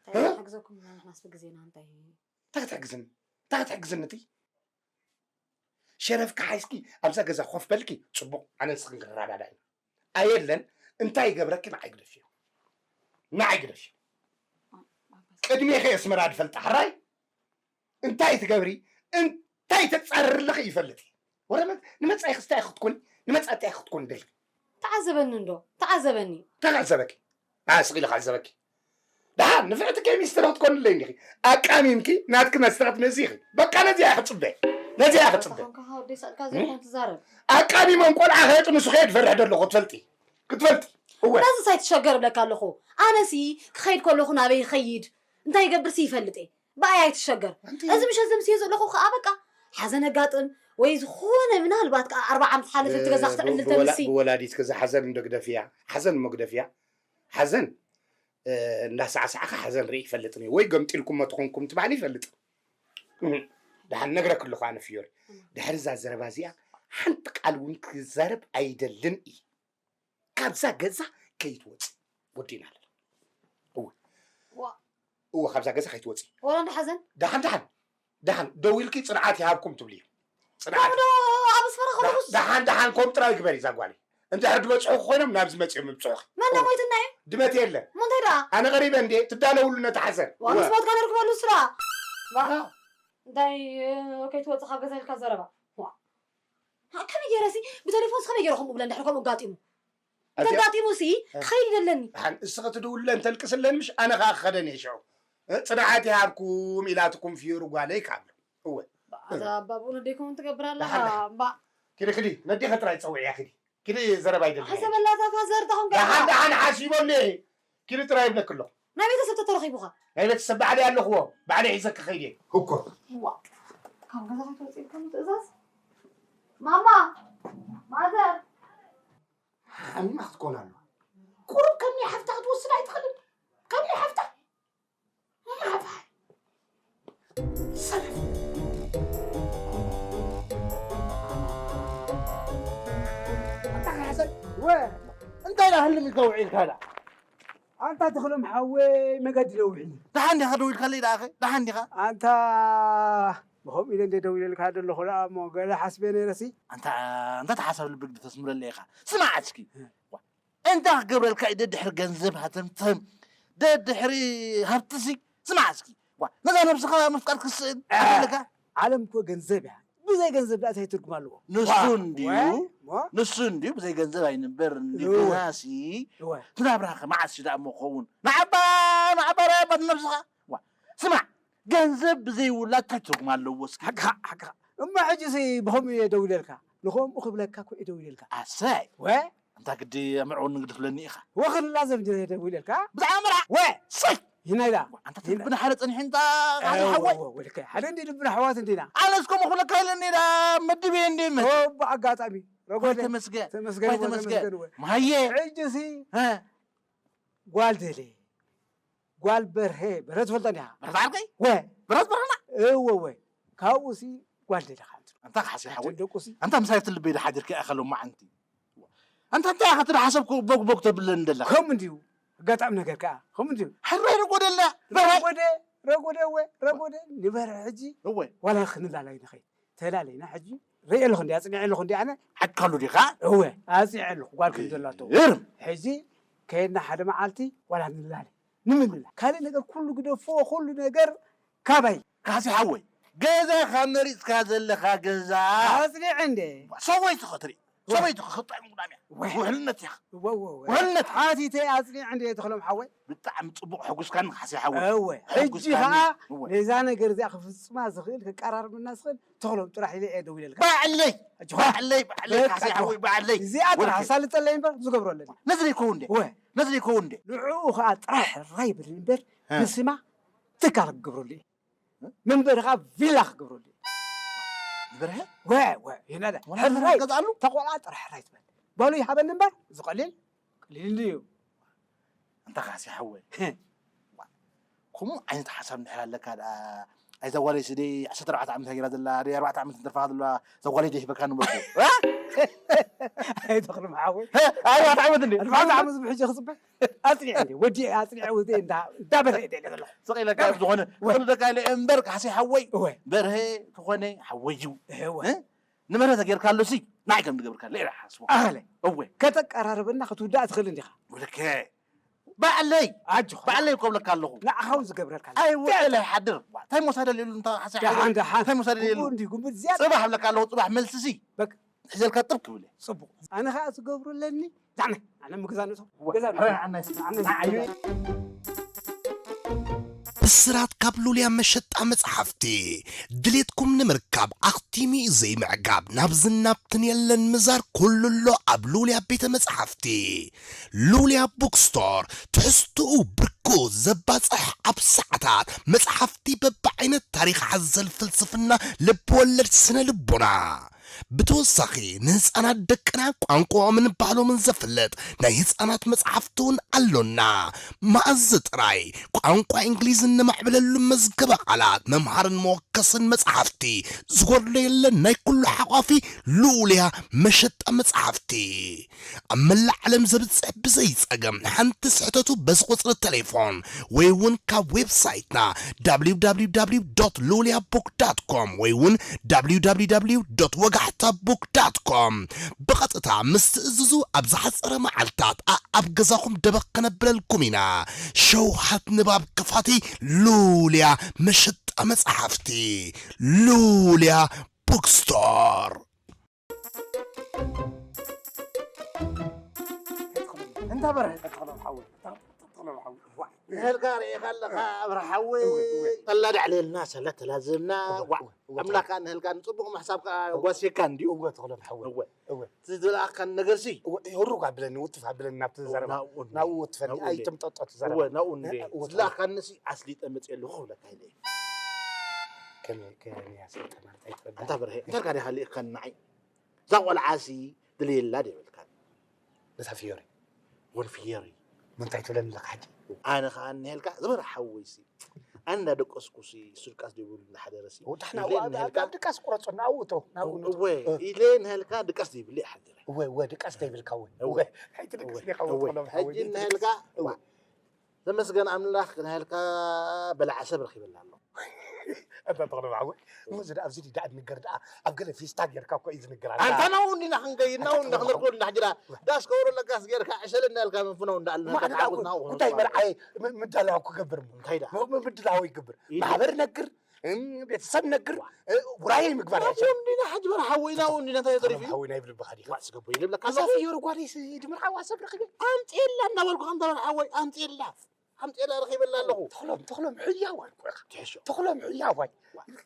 እንታይ እ? ክሕግዘኩም ንሕናስ ብግዜና እንታይ እንታይ ክትሕግዝኒ? እንታይ ክትሕግዝኒ እቲ? ሸረፍኪ ሓይስኪ ኣብዛ ገዛ ኮፍ በልኪ፣ ጽቡቕ፣ ኣነ ንስኽን ክንረዳዳ ኢና። ኣየለን፣ እንታይ ይገብረኪ ንዓይ ግደፍዮ። ንዓይ ግደፍዮ። ቅድሜኺ ኣስመራ ድፈልጣ ሕራይ? እንታይ ትገብሪ? እንታይ ተጻርሪ ኣለኺ ይፈልጥ እየ። ወረ መ-፣ ንመጻኢኺ እንታይ ክትኮኒ? ንመጻኢ እንታይ ክትኮኒ ደልኪ? ተዓዘበኒ እንዶ፣ ተዓዘበኒ። እንታይ ክዕዘበኪ? ኣስቒ ኢለ ክዕዘበኪ። ደሓን ንፍዕቲ ኬሚስትሪ ክትኮንለይ እንዲኺ። ኣቃሚምኪ ናትኪ መስተ ክትምእሲ ኢኺ። በቃ ነዚኣ እየ ክጽበ። ነዚኣ እየ ክጽበ። ተኾንካ ወደይ ሰልካ ዘይኮን ትዛረብ። ኣቃሚሞም ቆልዓ ከየጥንሱ ከየ ትፈርሕ ደለኹ ክትፈልጢ። ክትፈልጢ። እወ። ነዚ ሳይትሸገር እብለካ ኣለኹ። ኣነሲ ክኸይድ ከለኹ ናበይ ይኸይድ? እንታይ ይገብርሲ ይፈልጥ እየ። ብኣይ ኣይትሸገር። ኣንቲ እዚ ምሸት ዘምስዮ ዘለኹ ከኣ በቃ ሓዘን ኣጋጥም ወይ ዝኾነ ምናልባት ከኣ ኣርብዓ ዓመት ሓለፈ እቲ ገዛ ክትዕልል ብወላ-፣ ተምሲ። ብወላዲትኪ እዛ ሓዘን እንዶ ግደፍያ። ሓዘን እሞ ግደፍያ። ሓዘን፣ እ፣ እንዳሳዕሳዕካ ሓዘን ርኢ ይፈልጥን እየ። ወይ ገምጢልኩሞ ትኾንኩም ትበሃል ይፈልጥ። እህ፣ ደሓን ነግረክ ኣለኹ ኣነ ፍዮሪ። ድሕሪ እዛ ዘረባ እዚኣ ሓንቲ ቃል እውን ክዛረብ ኣይደልን እየ። ካብዛ ገዛ ከይትወፂ ወዲና ኣለና። እወ። ዋ። እወ፣ ካብዛ ገዛ ከይትወፂ። ወላ እንዳ ሓዘን? ደሓን፣ ደሓን፣ ደሓን። ደው ኢልኪ ጽንዓት ይሃብኩም ትብሊ እዩ። ጽንዓት። ከምኡ ዶ ኣብ ኣስመራ ዳ-፣ ከለኹስ? ደሓን፣ ደሓን፣ ከምኡ ጥራይ ግበሪ እዛ ጓለይ። እንድሕር ዝበጽሑ ኮይኖም ናብዚ መጺኦም ይብጽሑኺ። መን እወ። ሞይትና እዩ? ድመት የለን። እሞ እንታይ ደኣ? ኣነ ቀሪበ እንዴ፣ ትዳለውሉ ነቲ ሓዘን። ዋ፣ እወ። ምስ ሞትካ ነርክበሉ ስራ። ዋ። ኣዎ። እንታይ፣ እ፣ ከይትወጽእ ካብ ገዛ ኢልካ ዘረባ? ዋ። ሃ፣ ከመይ ገይረሲ ብቴሌፎንስ ከመይ ገይረ ከምኡ ብለ እንድሕር ከምኡ ኣጋጢሙ? ኣዚኣ ተጋጢሙሲ እ። ክኸይድ ይደለኒ። ደሓን እስኺ ትድውልለን ተልቅስለን ምሽ ኣነ ኸኣ ክኸደን እየ ሽዑ። እ፣ ጽንዓት ይሃብኩም ኢላትኩም ፍዮሪ ጓለይ ካብ ኣሎ። እወ። በኣዛ ኣባ ብእውነት ደይከውን ትገብር ኣለኻ። ደሓን፣ ደሓን። እባ። ኪዲ፣ ኪዲ፣ ነዴኺ ጥራይ ጸውዕያ፣ ኪዲ። ኪዲ ዘረባ ኣይደልን። ሓሰበላ እዛ ፋዘር ተኾንካ ደሓን፣ ኢኻ። ደሓን ሓሲበሉ እየ። ኪዲ ጥራይ ይብለኪ ኣለኹ። ናይ ቤተሰብ ተተረኺቡኻ? ናይ ቤተሰብ ባዕለይ ኣለኽዎ። ባዕለይ ሒዘ ክኸይድ እየ። ህኮት። ዋ። ካብ ገዛ ከይትወፅእ ኢልኩም ትእዛዝ? ማማ! ማዘር! ሓሚማ ክትኮን ኣለዋ። ቁሩብ ከም ናይ ሓፍታ ክትወስድ ኣይትኽእልን? ከም ናይ ሓፍታ? ሓፋይ። ሰነፍ። ኣታ ሓሰን፣ ወ፣ እንታይ ደኣ ህልም ኢልካ ውዒልካ ደኣ? ኣንታ ተኽሎም ሓወይ መገዲ ነዊሕ እዩ። ደሓን ዲኻ ደው ኢልካለይ ደኣ ኣኸ? ደሓን ዲኻ? ኣንታ ብኸምኡ ኢለ እንደ ደው ኢለልካ ዘለኹ ደኣ እሞ ገለ ሓስበ ነይረሲ። ኣንታ፣ ኣንታ ተሓሳብ ልቢ ግዲ ተስምረለይ ኢኻ። ስማዕ እስኪ። እ። ዋ፣ እንታይ ክገብረልካ እዩ ደድሕሪ ገንዘብ ሃተምተም? ደድሕሪ ሃብትሲ? ስማዕ እስኪ። ዋ፣ ነዛ ነብስኻ ምፍቃድ ክስእን እ። ኣለካ? ዓለም እኮ ገንዘብ እያ። ብዘይ ገንዘብ ደኣ እንታይ ትርጉም ኣለዎ? ንሱ ዋ፣ እንድዩ፣ ወ፣ ሞ? ንሱ እንድዩ ብዘይ ገንዘብ ኣይንበር እንድዩ እወ። ገዛሲ። እወ። እቲ ናብራኸ መዓስ እዩ ደኣ እሞ ክኸውን? ንዓባ፣ ንዓባ ራይ ኣባት ነብስኻ። ዋ፣ ስማዕ፣ ገንዘብ ብዘይ ውላድ እንታይ ትርጉም ኣለዎ እስኪ? ሓቅኻ፣ ሓቅኻ። እሞ ሕጂሲ ብኸምኡ እየ ደው ኢለልካ። ንኸምኡ ክብለካ እኮ እየ ደው ኢለልካ። ኣሰይ። ወ? ኣንታ ግዲ ኣብ መዕወኒ ንግዲ ክብለኒ ኢኻ። ወ ክላዘብ እንደ ደው ኢለልካ። ብዛዕባ መርዓ? ወ! ሰይ! ይናይላ። ኣንታ ይና- ልብና ሓደ ጸኒሑ እንታ ቃል እወ፣ ሓወይ። እወ፣ ወልከ። ሓደ እንዲ ልብና ኣሕዋት እንዲና። ኣነስ ከምኡ ክብለካ ኢለኒ ኢላ መድብ እየ እንዲ መ- ኦ፣ ብኣጋጣሚ። ረጎደ። ተመስገን። ተመስገን፣ ወይ ወ፣ ተመስገን። ተመስገን፣ ወ። ማየ። ሕጂሲ እ። ጓል ደልየ። ጓል በርሀ፣ በርሀ ትፈልጦ እንዲኻ? በርሀ ዓርከይ? ወ። በርሀ በርሀና? እወ፣ ወ። ካብኡሲ ጓል ደልኻ ኣንተ። ኣንታ ክሓሲ ሓወይ። ደቁሲ። ኣንታ ምሳይ ትልበይ ዶ ሓዲርካ ኢኻ ሎማዓንቲ? ኣንታ እንታይ ኢኻ ትደሓሰብኩ ቦግ ቦግ ተብለኒ ደለኻ? ከምኡ እንድዩ። ኣጋጣሚ ነገር ከኣ። ከምኡ እንድዩ። ሕራይ ረጎደ ኣላ። ረጎደ፣ ረጎደ፣ እወ፣ ረጎደ። ንበርሀ ሕጂ እወ። ዋላ ክንላላይ ንኸይድ። ተላለይና ሕጂ ርእየ ኣለኹ እንዲ፣ ኣጽኒዐ ኣለኹ እንዲ ኣነ። ሓካሉ ዲኻ? እወ፣ ኣጽኒዐ ኣለኹ፣ ጓል ከም ዘላቶ። ግርም። ሕጂ ከየድና ሓደ መዓልቲ ዋላ ንላለ፣ ንምልላ። ካልእ ነገር ኩሉ ግደፎ፣ ኩሉ ነገር ካበይ? ካሲ ሓወይ፣ ገዛ ካብ መሪፅካ ዘለካ ገዛ ኣፅኒዕ እንደ ሰበይቲ ክትርኢ ሰበይቲ ክኽጣይ ምጉዳም እያ። ውሕልነት እያ። ውሕልነት ሓቲተ ኣፅኒዕ እንደ ተኽሎም ሓወይ። ብጣዕሚ ፅቡቅ ሕጉስካኒ ካሲ ሓወይ። እወ ሕጂ ከዓ ነዛ ነገር እዚኣ ክፍፅማ ዝኽእል ክቀራርብና ዝኽእል ተኽሎም ጥራሕ ኢለ እየ ደው ኢለልካ። ባዕለይ ባዕለይ ባዕለይ ካሲ ሓወይ ባዕለይ። እዚኣ ጥራሕ ኣሳልጠለይ እምበር ዝገብሮ ኣለኒ። ነዚ ዘይከውን እንደ ነዚ ዘይከውን እንደ ንዕኡ ከዓ ጥራሕ ራይ ብል እምበር ንስማ ትካል ክገብረሉ እዩ። መንበሪ ከዓ ቪላ ክገብረሉ እዩ። ንበርሀ ወ ወ ይነዳ ሕራይ ገዛሉ ተቆላ ጥራሕ ሕራይ ትበል በሉ ይሃበኒ እምበር ዝቀሊል ቀሊል እዩ። እንተ ካሲ ሓወይ ከምኡ ዓይነት ሓሳብ እንድሕር ኣለካ ደኣ ኣይዛ ጓለይ ስደይ ዓሰርተ ኣርባዕተ ዓመት ሃገራ ዘላ ደይ ኣርባዕተ ዓመት እንትርፋ ዘለዋ እዛ ጓለይ ደይህበካ ንበልኩ። ኣይተኽልም ሓወይ ኣርባዕተ ዓመት እንዲ ኣርባዕተ ዓመት ብሕጂ ክፅበ ኣፅኒዐ እንዲ ወዲ ኣፅኒዐ ወደ እንዳ እንዳበለ እየ ደለ ዘለኹ። ስቕ ኢለካ ዝኾነ ክኽልደካ ኢለ እምበር ካሲ ሓወይ እወ በርሀ ተኾነ ሓወይ እዩ። እወ እ? ንመረተ ጌርካሉ ሲ ንዓይ ከም ዝገብርካ ሌላ ሓስቦ ኣኸለ እወ ከተቀራርበና ክትውዳእ ትኽእል እንዲኻ። ብልከ ባዕለይ ኣጆኻ ባዕለይ እኮ ብለካ ኣለኹ። ንዓኻ እውን ዝገብረልካ ኣለኹ። ኣይውዕል ኣይሓድር እንታይ መሳደል የሉ እንታይ ሓሳብ ሓሳብ እንታይ መሳደል የሉ። እንዲ ጉምብል ዝያዳ ጽባሕ ብለካ ኣለኹ። ጽባሕ መልሲ ሲ በቃ ሒዘልካ ጥብ ክብል እየ። ጽቡቕ ኣነ ኸኣ ዝገብሩ ኣለኒ። ዛዕመ ኣነ ምግዛ ንእቶ ገዛ ንእቶ። ኣነ ብስራት ካብ ሉልያ መሸጣ መጽሓፍቲ ድሌትኩም ንምርካብ ኣኽቲሙ እዩ ዘይምዕጋብ ናብ ዝናብትን የለን ምዛር ኩሉ ኣሎ ኣብ ሉልያ ቤተ መጽሓፍቲ። ሉልያ ቡክስቶር ትሕዝትኡ ብርኩ ዘባጽሕ ኣብ ሰዓታት መጽሓፍቲ በብዓይነት ታሪኽ ሓዘል ፍልስፍና ልብወለድ ስነ ልቦና ብተወሳኺ ንህፃናት ደቅና ቋንቋኦምን ባህሎምን ዘፍልጥ ናይ ህፃናት መፅሓፍቲ እውን ኣሎና። መኣዝ ጥራይ ቋንቋ እንግሊዝ እነማዕብለሉ መዝገበ ቃላት መምሃርን መወከስን መፅሓፍቲ ዝጎድሎ የለን። ናይ ኩሉ ሓቋፊ ልኡልያ መሸጣ መፅሓፍቲ ኣብ መላእ ዓለም ዘብፅሕ ብዘይ ፀገም ሓንቲ ስሕተቱ በዚ ቁፅሪ ቴሌፎን ወይ እውን ካብ ዌብሳይትና www ሉልያ ቡክ ዳት ኮም ወይ እውን www ወጋሕታ ቡክ ዳት ኮም ብቐጥታ ምስ ትእዝዙ ኣብ ዝሓፀረ መዓልታት ኣኣብ ገዛኹም ደበኽ ከነብለልኩም ኢና። ሸውሃት ንባብ ክፋቲ ሉልያ መሸጣ መፅሓፍቲ ሉልያ ቡክስቶር። እንታ በርሀ ተኽሎም ሓወይ ተኽሎም ሓወይ ንህልካ ርኢኻ ኣለኻ ኣብረ ሓወይ ጠላዳዕ ለልና ሰለ ተላዘብና ዋ ኣምላኽ ከኣ ንህልካ ንጽቡቕ ምሕሳብ ከኣ ጓስየካ እንድዩ እወ ተኽሎም ሓወይ እወ እወ እቲ ዝለኣኽካኒ ነገርሲ እወ ህሩግ ኣብለኒ ውትፍ ኣብለኒ ናብቲ ዘረባ ናብኡ ናብኡ ወትፈኒ ናብኡ እንዴ? ኣይትምጠጦ እቲ ዘረባ እወ ናብኡ እንዴ? እወ ተኽሎም ዝለኣኽካንሲ ኣስሊጠ መጽየ ኣለኹ ክብለካ ኢለ እየ ከመይ ከመይ ኣስሊጠ ማለት ኣይትረዳእ እንታ በርሀ እንታይ ዲኻ ልኢኽካኒ ንዓይ እዛ ቆልዓሲ ድልየላ ዶ ይብልካ ነታ ፍዮሪ ወን ፍዮሪ ምንታይ ትብለኒ ኣለካ ሕጂ ኣነ ከዓ እንሄልካ ዝበረ ሓወይሲ ኣነ እንዳደቀስኩሲ እሱ ድቃስ ደይብሉ እንዳሓደረሲ ወዳሕና ኢለ እንሄልካ ኣብ ድቃስ ቁረጾ ናብኡ እቶ ናብኡ እወ ኢለ እንሄልካ ድቃስ ደይብሉ ይሓድረ እወ እወ ድቃስ ደይብልካ እወ እወ እወ ሓይቲ ድቃስ ደይካ እወ ወጥሎ ሕጂ እንሄልካ እወ ተመስገን ኣምላኽ ክናሃልካ በላዓ ሰብ ረኺበላ ኣሎ ኣታ ተኽለ ማዕወ እሞ እዚ ደኣ ኣብዚ ድኣ ንገር ደኣ ኣብ ገለ ፊስታ ጌርካ እኮ እዩ ዝንገር ኣለ ኣንታ ናው እንዲና ክንገይ ናው እንዳ ክነርኮ እንዳ ሕጅራ ዳስ ከብሮ ለጋስ ጌርካ ዕሸል እንዳልካ መንፍነው እንዳልና ማዕዳ ተዓውትና እንታይ መርዓይ ምዳላው ክገብር እንታይ ደኣ ምድላው ይገብር ማሕበር ነግር ቤተሰብ ነግር ውራየ ምግባር ያቸው እንዲና ሕጅ በራ ሓወይና እንዲና እንታይ ተሪፊ ሓወይና ይብልብኻ ዲኻ ስገቦ ይልብለካ ኣዛ ፍዮሪ ጓደይ ድምርዓዋ ሰብ ረኺበ ኣምፅኤላ እናበልኩ ከምታ በራ ሓወይ ኣምፅኤላ ሓምጤላ ረኺበላ ኣለኹ። ተኽሎም ተኽሎም ሕያዋይ እኮ ኢኻ። ትሕሾ። ተኽሎም ሕያዋይ።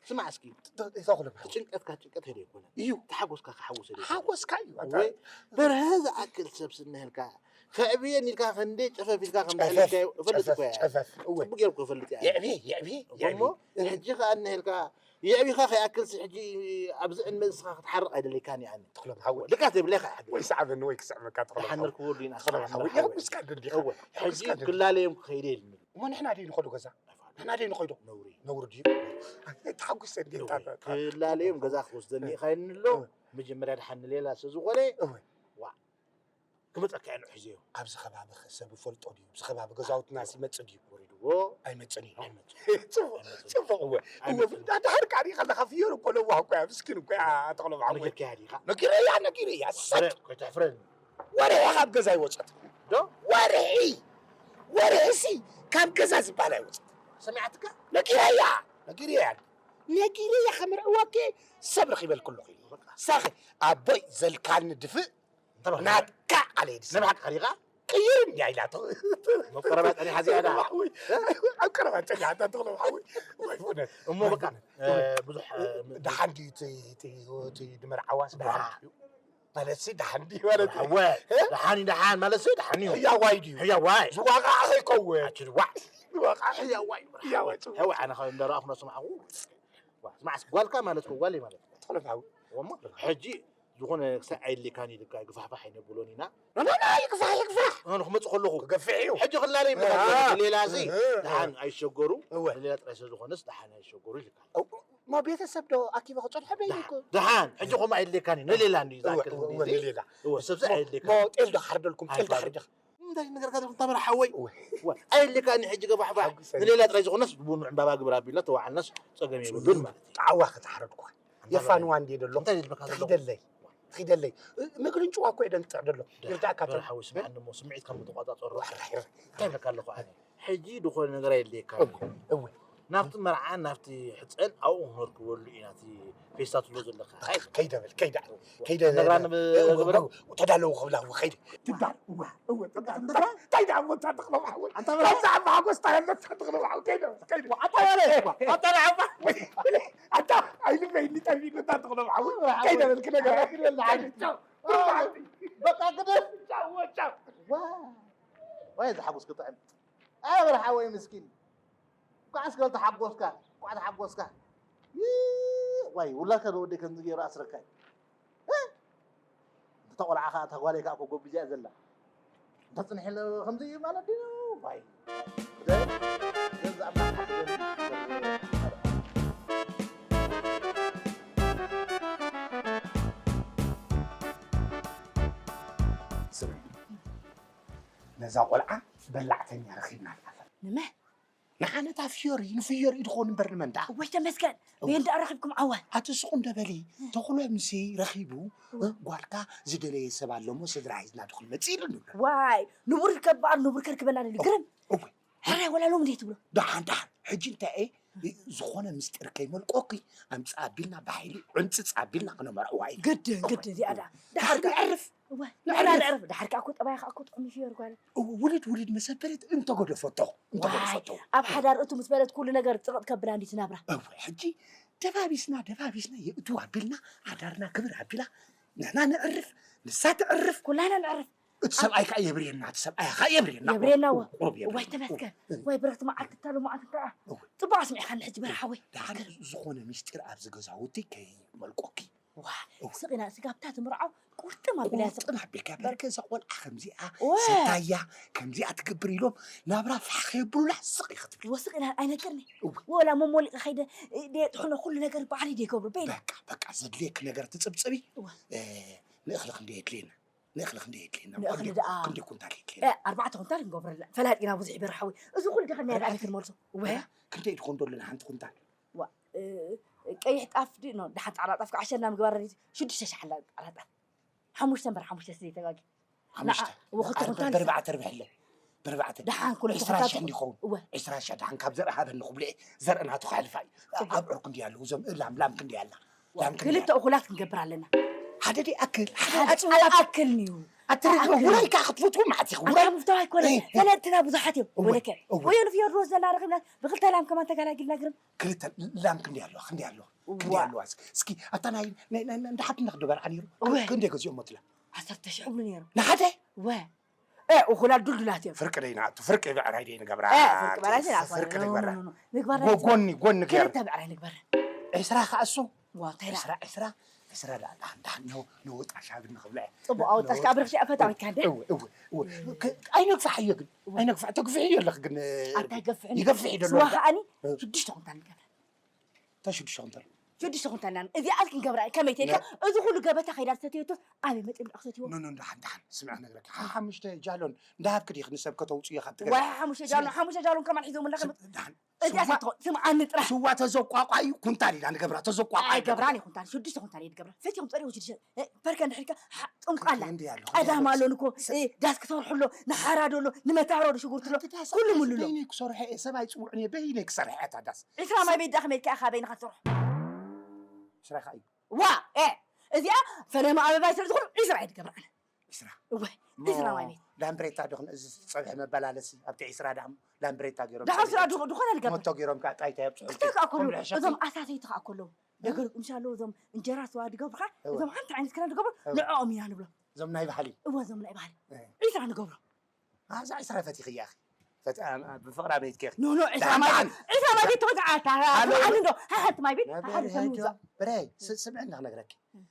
ስማዕ እስኪ። ተኽሎም ሕያዋይ። ጭንቀትካ ጭንቀት ሄደ ይኮነ እዩ። ተሓጎስካ ክሓጎስ ሄደ ይኮነ። ሓጎስካ እዩ። ኣታ ወይ በርሀ ዝኣክል ሰብ ስነህልካ ከዕብየን ኢልካ ክንደይ ጨፈፍ ኢልካ ከም ጨፈፍ፣ ዘዕለልካዮ እፈልጥ ጨፈፍ፣ እኮ እየ። ጨፈፍ። እወ። ጽቡቅ ጌርኩ እፈልጥ እየ። የዕብየ፣ የዕብየ፣ እሞ የዕብየ። ሕጂ ከኣ እነህልካ የዕቢኻኺ ይኣክልሲ ሕጂ ኣብዚ ዕድመ ንስኻ ክትሓርቕ ኣይደለይካን እየ ኣነ። ተኽሎም ሓወይ። ድቃስ ዘይብለይ ኢኻ ሕጂ። ወይ ስዓበኒ ወይ ክስዕመካ ተኽሎም ሓወይ። ተኽሎም ሓወይ። የሕጉስካ ዶ እንዲኻ? እወ። ሕጂ የሕጉስካ ዶ እንዲኻ? ክላለዮም ክኸይደ ኢልኒ። እሞ ንሕና ደይ ንኸዶ ገዛ? ንሕና ደይ ንኸዶ? ነውሪ። ነውሪ ድዩ? ተሓጉሰ እንዴ? ክላለዮም ገዛ ክወስደኒ ኢኻ ኢልኒ ኣሎ። እወ። መጀመርያ ድሓን ንሌላ ስለ ዝኾነ። እወ። ዋ። ክመፀካ እየ ንዑ ሒዘዮ ኣብዚ ከባቢ ኸ ሰብ ይፈልጦ ድዩ ኣብዚ ከባቢ ገዛውትና ሲ ይመፅእ ድዩ ወሪድዎ ኣይመፅን እዩ ኣይመፅን ፅቡቅ ፅቡቅ እወ እወ ኣይመፅን ዳ- ድሓር ካሪ ከለካ ፍየር እኮ ለዋህ እኮ እያ ምስኪን እኮ እያ ተክሎ መሓመድ ነጊርካያ ዲኻ ነጊረያ ነጊረያ ሰጥ ኧረ፣ ከይተሕፍረኒ ወርሒ ካብ ገዛ ይወፀት ዶ ወርሒ ወርሒ ሲ ካብ ገዛ ዝበሃል ኣይወፀት ሰሚዓትካ ነጊረያ ነጊረያ። ነጊረያ ከምርዕወኪ ሰብ ረኺበልኩ ኣለኹ ኢሉ። ሳኺ ኣቦይ ዘልካኒ ድፍእ ናትካ ኣለ ድስ። ንብሓቂ ኸሪኻ? ቅይር እንዲያ ኢላቶ። ኣብ ቀረባ ጸኒሓ እዚኣ ደኣ። ኣብ ቀረባ ጸኒሓ እታ ትኽሎ ሓዊ። ወይ ፍቕነት። እሞ በቃ፣ እ፣ ብዙሕ፣ እ፣ ደሓን ድዩ እቲ፣ እቲ፣ እቲ ድመርዓዋስ ደሓን ድዩ? ማለት ሲ ደሓን ድዩ ማለት እዩ? እወ፣ እ? ደሓን እዩ፣ ደሓን ማለት ሲ ደሓን እዩ። ህያዋይ ድዩ? ህያዋይ። ዝዋቃዕ ከይከውን። ኣችድ ዋዕ። ዝዋቃዕ ህያዋይ። ህያዋይ ጽቡቅ። ህያዋይ ኣነ ካብ እንደረኣኹ ነስማዕኹ። ዋ፣ ስማዕስ ጓልካ ማለት እኮ ጓለይ ማለት እኮ። ትኾነ ሓዊ። እሞ ሕጂ ዝኾነ ክሳብ ኣየድልየካን ኢልካ ግፋሕፋሕ ኣይነብሎን ኢና። ኖ፣ ኖ፣ ኖ፣ ይግፋሕ፣ ይግፋሕ። ኣነ ክመጽእ ከለኹ ክገፍሕ እዩ። ሕጂ ክላለይ ምኻድ አ። ሌላ እዚ እ፣ እ። ደሓን ኣይሸገሩ። እወ። ሌላ ጥራይ ስለ ዝኾነስ ደሓን ኣይሸገሩ ኢልካ። እው፣ እሞ ቤተሰብ ዶ ኣኪበ ክጸንሖ በይኑ እኮ። ደሓን፣ ሕጂ ከምኡ ኣየድልየካን እዩ። ንሌላ እንድዩ እወ፣ ዝኣክል እወ፣ እንድዩ እወ፣ እዚ። ንሌላ። እወ፣ ሰብ እዚ እወ፣ ኣየድልየካን እሞ እዩ። ጤል ዶ ክሓርደልኩም፣ ጤል ዶ ኣይፋል። ሓርደኻ? እንታይ ነገር ካብ ትብል ተመራ ሓወይ? እወ። ወ-፣ ኣየድልየካን እዩ። ሕጂ ገባሕባሕ እወ፣ ሰይ። ንሌላ ጥራይ ዝኾነስ ቡን ዕምባባ ግብር ኣቢልና ተዋዓልናስ ጸገም የብሉን ማለት እዩ። ጣዕዋ ከተሓረድኳ። ኣንታ የፋንዋ በለ። እንድየ ደሎ። እንታይ ይልበካ ዘሎ? ትኺደለይ። ትኺደለይ። ምግልን ጭዋ እኮ እየ ደንጥዕ ደሎ። ደ-፣ ይርዳእካ ዶ ተሎ። ሓወይ ስምዓኒ እሞ ስምዒት ካብ ምትቋጻጸሮ። ዋሕራሕ። እንታይ ይብለካ ኣለኹ ኣነ? ሕጂ ዝኾነ ነገር ኣየድልየካን እዩ። እወ፣ እወ። ናብቲ መርዓን ናብቲ ሕጸን ኣብኡ ክንረክበሉ ኢና፣ እቲ ፌስታ ትብሎ ዘለኻ። ኣይ፣ ከይደ በል፣ ከይደ፣ ከይደ ነግራ በል። ንብ-፣ እወ፣ ግብረ? እወ፣ ተዳለዉ ክብላ፣ እወ፣ ከይደ። ትዳር፣ እወ፣ እወ፣ ትዳር፣ ትዳር። እንታይ ደኣ እሞ እታ ተኽሎም ሓወይ? ኣንታ በል። ከምዛ ዓቢ ሓጎስ እንታይ ኣሎ እታ ተኽሎም ሓወይ? ከይደ በል፣ ከይደ። ኣታ በል፣ ኣታ ደኣ ዓባ። ኣታ ኣይልበይኒ ጠፊእኒ እታ ተኽሎም ሓወይ። ከይደ በል፣ ክነግራ። ኣረ፣ ክደል፣ ከይደ፣ ቻው። በቃ ግደፍ። ቻው፣ ቻው። ዋ፣ ዋይ፣ እዚ ሓጎስ ክጥዕም። ኣይ፣ በል ሓወይ ምስኪን። እንኳዕ እስከ ተሓጎስካ፣ እንኳዕ ተሓጎስካ። ይ-፣ ዋይ፣ ውላድካ ዶ ወደይ ከምዚ ገይሩ ኣስረካይ? እ? እንተ ቆልዓ ከኣ፣ እታ ጓለይ ከኣ እኮ ጎቢዛ እያ ዘላ። እንተ ጽንሒ ለ-፣ ከምዚ እዩ ማለት ድዩ? ዋይ። ደ-፣ ገዛ ኣምላኽ ሓግዘኒ። ስምዒ፣ ነዛ ቆልዓ በላዕተኛ ረኺብና ንኣፈር። ንመን? ንሓነታ ፍዮሪ፣ ንፍዮሪ ኢድኾን እምበር ንመን ደኣ? እወይ ተመስገን፣ እወ። በየን ደኣ ረኺብኩም ዓዋን? ኣቲ ስቕ እንደ በሊ፣ ተኽሎምሲ ረኺቡ፣ እወ። ጓልካ ዝደለየ ሰብ ኣሎ እሞ ስድራ ሒዝና ዶ ክንመጽእ ኢሉ ንብሎ። ዋይ፣ ንቡር ከበኣር ንቡር ከርክበና ንብል። እወ፣ ግርም። እወ። ሕራይ ወላ ሎም እንዴት ትብሎ? ደሓን፣ ደሓን። ሕጂ እንታይ እየ? ዝኾነ ምስጢር ከይመልቆኪ፣ ኣምጽእ ኣቢልና ብሓይሊ ዕንጽጽ ኣቢልና ክነመርዕዋ ኢና። ግድን፣ እወ። ግድን፣ እዚኣ ደኣ። ደሓር ደሓር ከኣ ነዕርፍ። እወ፣ ንዕርፍ። ንዕርፍ። ደሓር ከኣ እኮ ጠባያ ከኣ እኮ ጥዑም እዩ ፍዮሪ ጓል። እወ፣ ውልድ፣ ውልድ መሰበሪት እንተገደፈቶ፣ እንተገደፈቶ። ዋይ፣ ኣብ ሓዳር እቱ ምስ በለት ኩሉ ነገር ጽቕጥ ከብላ እንዲ ትናብራ። እወ፣ ሕጂ ደባቢስና፣ ደባቢስና የእቱ ኣቢልና፣ ሓዳርና ክብር ኣቢላ፣ ንሕና ነዕርፍ፣ ንሳ ተዕርፍ። ኩላና ነዕርፍ። እቲ ሰብኣይ ከኣ የብርየና፣ እቲ ሰብኣይ ከኣ የብርየና። የብርየና፣ እወ። ቁሩብ የብርየና። ዋይ ተመስገን። እወ። ዋይ ብረኽቲ መዓልቲ እታ ሎማዓንቲ እንተኣ። እወ። ጽቡቕ ኣስሚዕካኒ ሕጂ በረሓወይ። ደሓን ዝኾነ ምስጢር ኣብዚ ገዛውቲ ከይመልቆኪ። ዋ፣ እወ። ስቕ ኢና ስጋብታ ትምርዓው ቁርጥም ኣቢላ ስቕ። ቁርጥም ኣቢልካ በርከ እዛ ቆልዓ ከምዚኣ እወ። ሰታያ ከምዚኣ ትገብር ኢሎም ናብራ ፋሕ ከየብሉላ ስቕ ኢኻ ትብል። እወ፣ ስቕ ኢና ኣይነገርኒ። እወ። ወላ መሞሊቐ ከይደ፣ እ፣ ደየጥሕኖ ኩሉ ነገር ባዕለይ ደይገብሮ፣ በይነ። በቃ፣ በቃ፣ ዘድልየኪ ነገር ትጽብጽቢ። እወ። እ፣ ንእኽሊ ክንደይ የድልየና? ንእኽሊ ክንደይ የድልየና? ንእኽሊ ክንደይ፣ ደኣ ክንደይ ኩንታል የድልየና? እ፣ ኣርባዕተ ኩንታል ክንገብረላ። ፈላጢና ብዙሕ ይበርሓዊ። እዚ ኩሉ ደኸ ናይ ኣርባዕተ ላዕሊ ክንመልሶ። እወ። እ፣ ክንደይ ድኾን ዶሎ ንሓንቲ ኩንታል? ዋ፣ እ፣ ቀይሕ ጣፍ ዲ-፣ ኖ፣ ደሓን ጻዕዳ ጣፍ ክዓሸና ምግባር ረዲት ሽዱሽተ ሺሕ ኣላ ጻዕዳ ጣፍ። ሓሙሽተ እምበር ሓሙሽተ ስለ ተጋጊ። ሓሙሽተ። ንዓ፣ እወ፣ ክልተ ኣርባ-፣ ኩንታል በርባዕተ ርብሕለ። በርባዕተ። ደሓን ኩሉ ዕስራ ሺሕ ተኸታተሉ። እንዲኸውን። እወ። ዕስራ ሺሕ ደሓን ካብ ዘርኢ ሃበኒ ክብልኤ ዘርኢ ናቱ ከሕልፋ እዩ። ጽቡቕ። ኣብዑር ክንደይ ኣለዉ? እዞም ላም፣ ላም ክንደይ ኣላ? ዋ፣ ላም ክንደይ ክልተ ኣላ? እኹላት ክንገብር ኣለና። ሓደ ደይ ኣክል። ሓደ ኣጽዋር ኣክል እዩ። ኣትሪ-፣ ኣክል። ውራይ ከኣ ክትፈትዎ መዓት ኢኹ። ኣታ ውራይ። ምፍታው ኣይኮነን። እይ፣ እይ። ፈለጥትና ብዙሓት እዮም። እወ፣ ወለከ። እወ። ወዮ ንፍዮ ድሮ ዘለና ረኺብና ብክልተ ላም ከማን ተጋላጊልና ግርም። ክልተ ላም ክንደይ ኣለዋ? ክንደይ ኣለዋ? እዋ። ክንደይ ኣለዋ? እስኪ፣ እስኪ፣ ኣታ ናይ፣ ናይ፣ ናይ፣ ናይ፣ እንዳ ሓብትና ክዶ በርዓ ነይሩ? እወ። ክንደይ ገዚኦም ሞትላ? ዓሰርተ ሺሕ ይብሉ ነይሩ። ንሓደ? እወ። እ፣ እኹላት ዱልዱላት እዮም። ፍርቂ ደይ ንኣቱ፣ ፍርቂ ብዕራይ ደይ ንገብራ። እ፣ ፍርቂ ብዕራይ ደይ ንኣቱ። ፍርቂ ንግበራ። ኖ፣ ኖ፣ ኖ፣ ኖ። ንግበራ። ጎጎኒ፣ ጎኒ ገይሩ። ክልተ ብዕራይ ንግበራ። ዕስራ ከኣ እሱ? ዋ፣ እንታይ ደኣ? ዕስራ፣ ዕስራ፣ ዕስራ ደኣ፣ ደሓን፣ ደሓን፣ ን-፣ ንወጣ ሻብ ንኽብልዐ። ጽቡቕ፣ ኣወጣሽ ከኣ ብርኽቲ ኣፈታዊካ እንደ? እወ፣ እወ፣ እወ። ከ-፣ ኣይነግፋሕ እየ ግን። እወ። ኣይነግፋሕ፣ ተግፍሕ እየ ኣለኽ ግን፣ ኣታ ይገፍሕ እንደ? ይገፍሕ ይደሎ። ስዋ ከኣኒ እ። ሽዱሽተ ኩንታል ንገብራ። እንታይ ሽዱሽተ ኩንታል? ሽዱሽተ ኩንታል ኢና እዚኣ ክንገብራ ከመይ ተይልካ? እዚ ኩሉ ገበታ ከይዳ ዝሰተየቶ ኣበይ መፂኦም ደኣ ክሰትይዎ? ኖ ኖ፣ ደሓን ደሓን፣ ስምዕ ነግረካ። ሓሙሽተ ጃሎን እንዳሃብክ ዲኽ ንሰብ ከተውፅዮ ካብ ትገዛ? ዋይ፣ ሓሙሽተ ጃሎን፣ ሓሙሽተ ጃሎን ከማን ሒዞም እንዳከመ እዚኣ ስዋ ሰትኾ ስምዓኒ ጥራሕ። ስዋ ተዘቋቋዩ ኩንታል ኢና ንገብራ። ተዘቋቋዩ ኣይገብራን እየ ኩንታል፣ ሽዱሽተ ኩንታል እየ ዝገብራ። ፈቲኹም ፀሪኹ ሽዱሽተ እ፣ ፐርከ እንድሕር ኢልካ ሓ- ጥንቋላ። ክንዲ ኣለኹ። ቀዳም ኣሎን እኮ እ፣ ዳስ ክሰርሑ ኣሎ፣ ንሓራዶ ኣሎ፣ ንመታሮ ኣሎ፣ ሽጉርቲ ኣሎ፣ ኣቲ ዳስ ኩሉ ኣቲ ሙሉ ኣሎ። በይነይ ክሰርሖ እየ፣ ሰብ ኣይፅውዕን እየ፣ በይነይ ክሰርሕ እየ እታ ዳስ። ዒስራ ማይ ቤት ዳኸመ ኢልካ ኢኻ በይንኻ ትሰርሖ? ዒስራ ኢኻ እዩ። ዋ፣ እ፣ እዚኣ ፈለማ ኣበባይ ስለ ዝኾኑ ዒስራ እየ ዝገብራ ኣነ። ዒስራ። እወ፣ እሞ ዒስራ ማይ ቤት። ላምብሬታ ዶ ክንእዝዝ፣ ጸብሒ መበላለሲ ኣብቲ ዒስራ ደኣ እሞ ላምብሬታ ገይሮም ደሓር ጸብሒ ስራ ድኾ-፣ ድኾነ ዝገብር። ሞቶ ገይሮም ከኣ ጣይታ የብጽሑ። ክልተ ከኣ ከለዉ፣ ከምኡ ሕሸት እዞም እዩ። ኣሳሰይቲ ከኣ ከለዉ፣ እወ። ደገርኩም ሻሎ እዞም እንጀራ ስዋ ዝገብሩኻ፣ እወ። እዞም ሓንቲ ዓይነት ክዳን ዝገብሩ እወ። ንዕኦም ኢና ንብሎም። እዞም ናይ ባህሊ። እወ፣ እዞም ናይ ባህሊ። እወ። ዒስራ ንገብሮም። ኣዛ ዒስራ ፈቲኽያ ኢኺ። ፈት-፣ ኣ-፣ ኣ-፣ ብፍቕራ ቤትኪ ኢኺ። ኖ፣ ኖ፣ ዒስራ ደሓን፣ ማይ ደሓን። ቤት፣ ዒስራ ማይ ቤት ተወግዓ፣ ኣታ፣ ኣታ፣ ኣሉ። ኣሉ እንዶ፣ ሓንቲ ማይ ቤት፣ በረ፣ ሓንቲ ከም ሄዶ፣ ውዛእ። በረ፣ ስ-፣ ስምዕኒ ክነግረኪ። እም።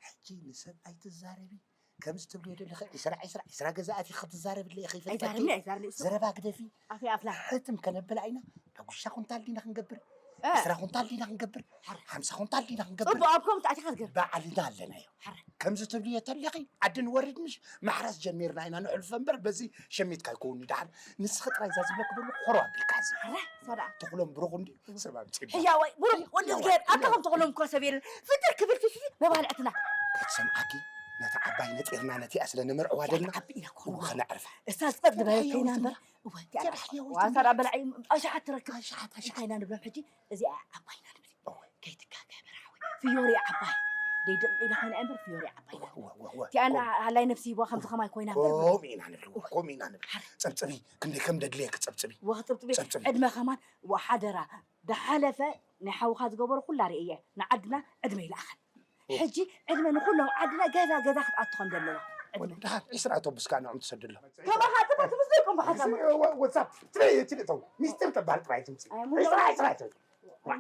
ሕጂ ንሰብ ኣይትዛረቢ። ከምዚ ትብልዮ ዘለኺ ዒስራ፣ ዒስራ፣ ዒስራ ገዛ ኣቲኺ ክትዛረብለ ኢኺ፣ ይፈልጠኪ። ኣይዛረብኒ፣ ኣይዛረብኒ፣ እሱ ዘረባ ግደፊ። ኣፌ ኣፍላ። ሕትም ከነብላ ኢና። ዳጉሻ ኩንታል ዲና ክንገብር? እ። ዕስራ ኩንታል ዲና ክንገብር? ሓረ። ሓምሳ ኩንታል ዲና ክንገብር? ጽቡቕ፣ ኣብ ከምኡ ኣቲኻ ትገርም። ባዕልና ኣለናዮ። ሓረ። ከምዚ ትብልዮ ተለኺ፣ ዓዲ ንወርድ ምሽ ማሕረስ ጀሚርና ኢና ንሕልፎ እምበር፣ በዚ ሸሚትካ ኣይከውን'ዩ ደሓን። ንስኺ ጥራይ እዛ ዝብለኪ ዘለኹ ኮሮ ኣቢልካ እዚ። ሓረ፣ ሰዳ። ተኽሎም ብሩኽ እንድዩ፣ እወ። ሰብ ኣምጺእልና። ሕያወይ፣ ብሩኽ ወዲ ሕያወይ፣ እዝግሄር፣ ኣታ ሕያወይ። ከም ተኽሎም እኮ ሰብ የለን። ፍጥር ክብል ፊፊ መባልዕትና። ክትሰምዓኪ፣ ነታ ዓባይ ነጢርና ነቲኣ ስለ ንምርዕዋ ደልና፣ ዓቢ ኢና እኮ እወ፣ ከነዕርፋ። እሳ ጸጥ ዝበለት ሕያወይ ኮይና እምበር፣ ትብላ። እወ፣ እቲኣ እቲኣ ደኣ ሕያወይ ዋንሳ ትብላ። ደኣ በላዒ ኣሽሓት ትረክብ። ኣሽሓት፣ ኣሽሓት። እንታይ ኢና ንብሎም ሕጂ? እዚኣ ዓባይና ንብል። እወ። ከይትጋገ በርሓወይ። ፍዮሪ ዓባይ። ደይ ድቕቕ ኢላ ኮይና እምበር ፍዮሪ ዓባይ። እወ፣ እወ፣ እወ፣ እወ። እቲኣ እና ሃላይ ነፍሲ ይብዋ ከምዚ ከማይ ኮይና እምበር። ከምኡ ኢና ንብል፣ እወ፣ ከምኡ ኢና ንብል። ሓረ። ጸብጽቢ፣ ክንደይ ከም ደድልየኪ ጸብጽቢ። ወ-፣ ጸብጽቢ። ጸብጽቢ። ዕድመ ከማን፣ ወ-፣ ሓደራ። ደሓለፈ ናይ ሓውኻ ዝገበሮ ኩላ ርእየ። ንዓድና ዕድመ ይልኣኸን። እወ። ሕጂ ዕድመ ንኩሎም ዓድና ገዛ ገዛ ክትኣቱ ከም ዘለዋ። ዕድመ። ወዲ ደሓን ዒስራ ኣውቶቡስ ከኣ ንዕኦም ትሰደሎም። ከማኻ ጥራይ ትምስልኩም ብሓሳብ። ወ-፣ ወ-፣ ወዛብ ትበይ እቲ ልእተው። ሚስጥር ተባህል ጥራይ ትምጽእ። ኣይ፣ ሙሉ ዒስራ፣ ዒስራ ትበል። ዋ።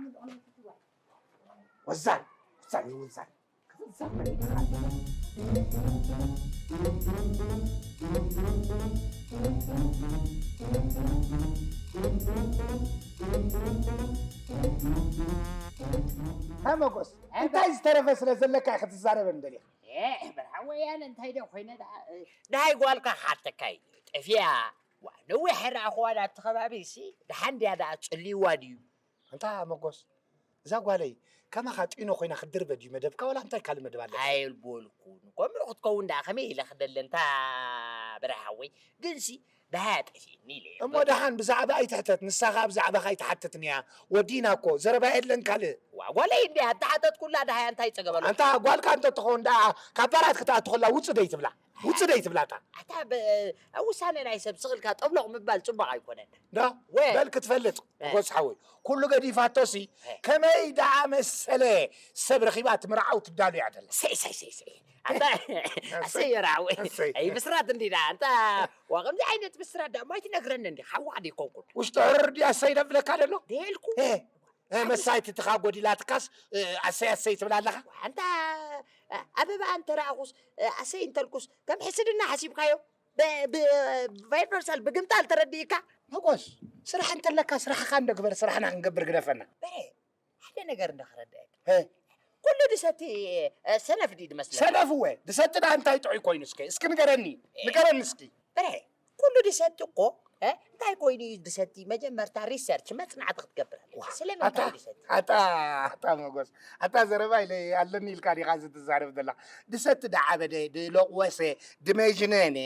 ወዛን፣ ወዛን፣ ወዛን። ሃ መጎስ፣ እንታይ ዝተረፈ ስለ ዘለካ ኢኻ ክትዛረበኒ ደሊኻ? ኤ፣ በርሃ ወያነ እንታይ ዶ ኮይነ ደኣ፣ እ፣ ደሃይ ጓልካ ክሓተካ እዩ። ጠፊኣ። ዋ፣ ነዊሕ ረኣኽዋ ዳ ኣብቲ ከባቢ ሲ፣ ደሓን ድያ ደኣ ጽልይዋ ድዩ? ኣንታ መጎስ፣ እዛ ጓለይ ከማኻ ጢኖ ኮይና ክትድርበ ድዩ መደብካ፣ ዋላ እንታይ ካልእ መደብ ኣለካ? ኣይበልኩን። ከምኡ ክትከውን ደኣ ከመይ ኢለ ክደሊ እንታ በርሃ ሓወይ? ግንሲ ደሃያ ጠፊእኒ ኢለ እየ። እሞ ደሓን ብዛዕባ ኣይትሕተት፣ ንሳ ኸኣ ብዛዕባኻ ኣይትሓትትን እያ። ወዲእና እኮ፣ ዘረባ የለን ካልእ። ዋ፣ ጓለይ እንድያ፣ እንተሓተትኩላ ደሃያ እንታይ ጸገም ኣለዎ? ኣንታ ጓልካ እንተትኸውን ደኣ ካብ ባራት ክትኣቱ ከላ ውጽእ ደይትብላ? ውጽእ ደይትብላ እታ? ኣታ ብ-፣ ኣብ ውሳነ ናይ ሰብ ስቕ ኢልካ ጠብሎቕ ምባል ጽቡቕ ኣይኮነን። ዶ? ወ- በል ክትፈልጥ፣ እ። ጎስ ሓወይ። ኩሉ ገዲፋቶሲ፣ እ። ከመይ ደኣ መሰለ ሰብ ረኺባ ትምርዓው ትዳሉ እያ ደላ። ሰይ፣ ሰይ፣ ሰይ፣ ሰይ። ኣታ፣ ኣሰይ፣ ዮራ ሓወይ። ኣሰይ። ኣይ፣ ብስራት እንዲ ደኣ፣ ኣንታ፣ ዋ፣ ከምዚ ዓይነት ብስራት ደኣ፣ ማይ ትነግረኒ እንዲ፣ ሓዋ ዶ ይኮንኩን? ውሽጢ ሕርር ድያ ሰይ ደብለካ ደሎ? ደልኩ። እ። እ፣ መሳይቲ ትኻ ጎዲላትካስ፣ እ፣ ኣሰይ ኣሰይ ትብል ኣለኻ? ኣንታ፣ እ፣ ኣበባ እንተ ረኣኹስ፣ እ፣ ኣሰይ እንተልኩስ፣ ከም ሕስድና ሓሲብካዮ? ብ-፣ ብ-፣ ብዩኒቨርሳል፣ ብግምጣል ተረዲእካ? መጎስ፣ ስራሕ እንተለካ ስራሕኻ እንዶ ግበር፣ ስራሕና ክንገብር ግደፈና። በረ፣ ሓደ ነገር እንዶ ክረድአካ። እ። ኩሉ ድሰቲ፣ እ፣ ሰነፍ ድዩ ድመስለካ? ሰነፍ እወ፣ ድሰቲ ደኣ እንታይ ጥዑይ ኮይኑ እስከ፣ እስኪ ንገረኒ፣ እ። ንገረኒ እስኪ። በረ፣ ኩሉ ድሰቲ እኮ፣ እ፣ እንታይ ኮይኑ እዩ ድሰቲ? መጀመርታ ሪሰርች፣ መጽናዕቲ ክትገብር ኣለካ። ዋ፣ ስለምንታይ ኣታ፣ ድሰቲ? ኣታ፣ ኣታ መጎስ፣ ኣታ ዘረባ ኢለ ኣለኒ ኢልካ ዲኻ እዚ ትዛረብ ዘላ? ድሰቲ ደዓበደ፣ ድለቕወሰ፣ ድመጅነነ፣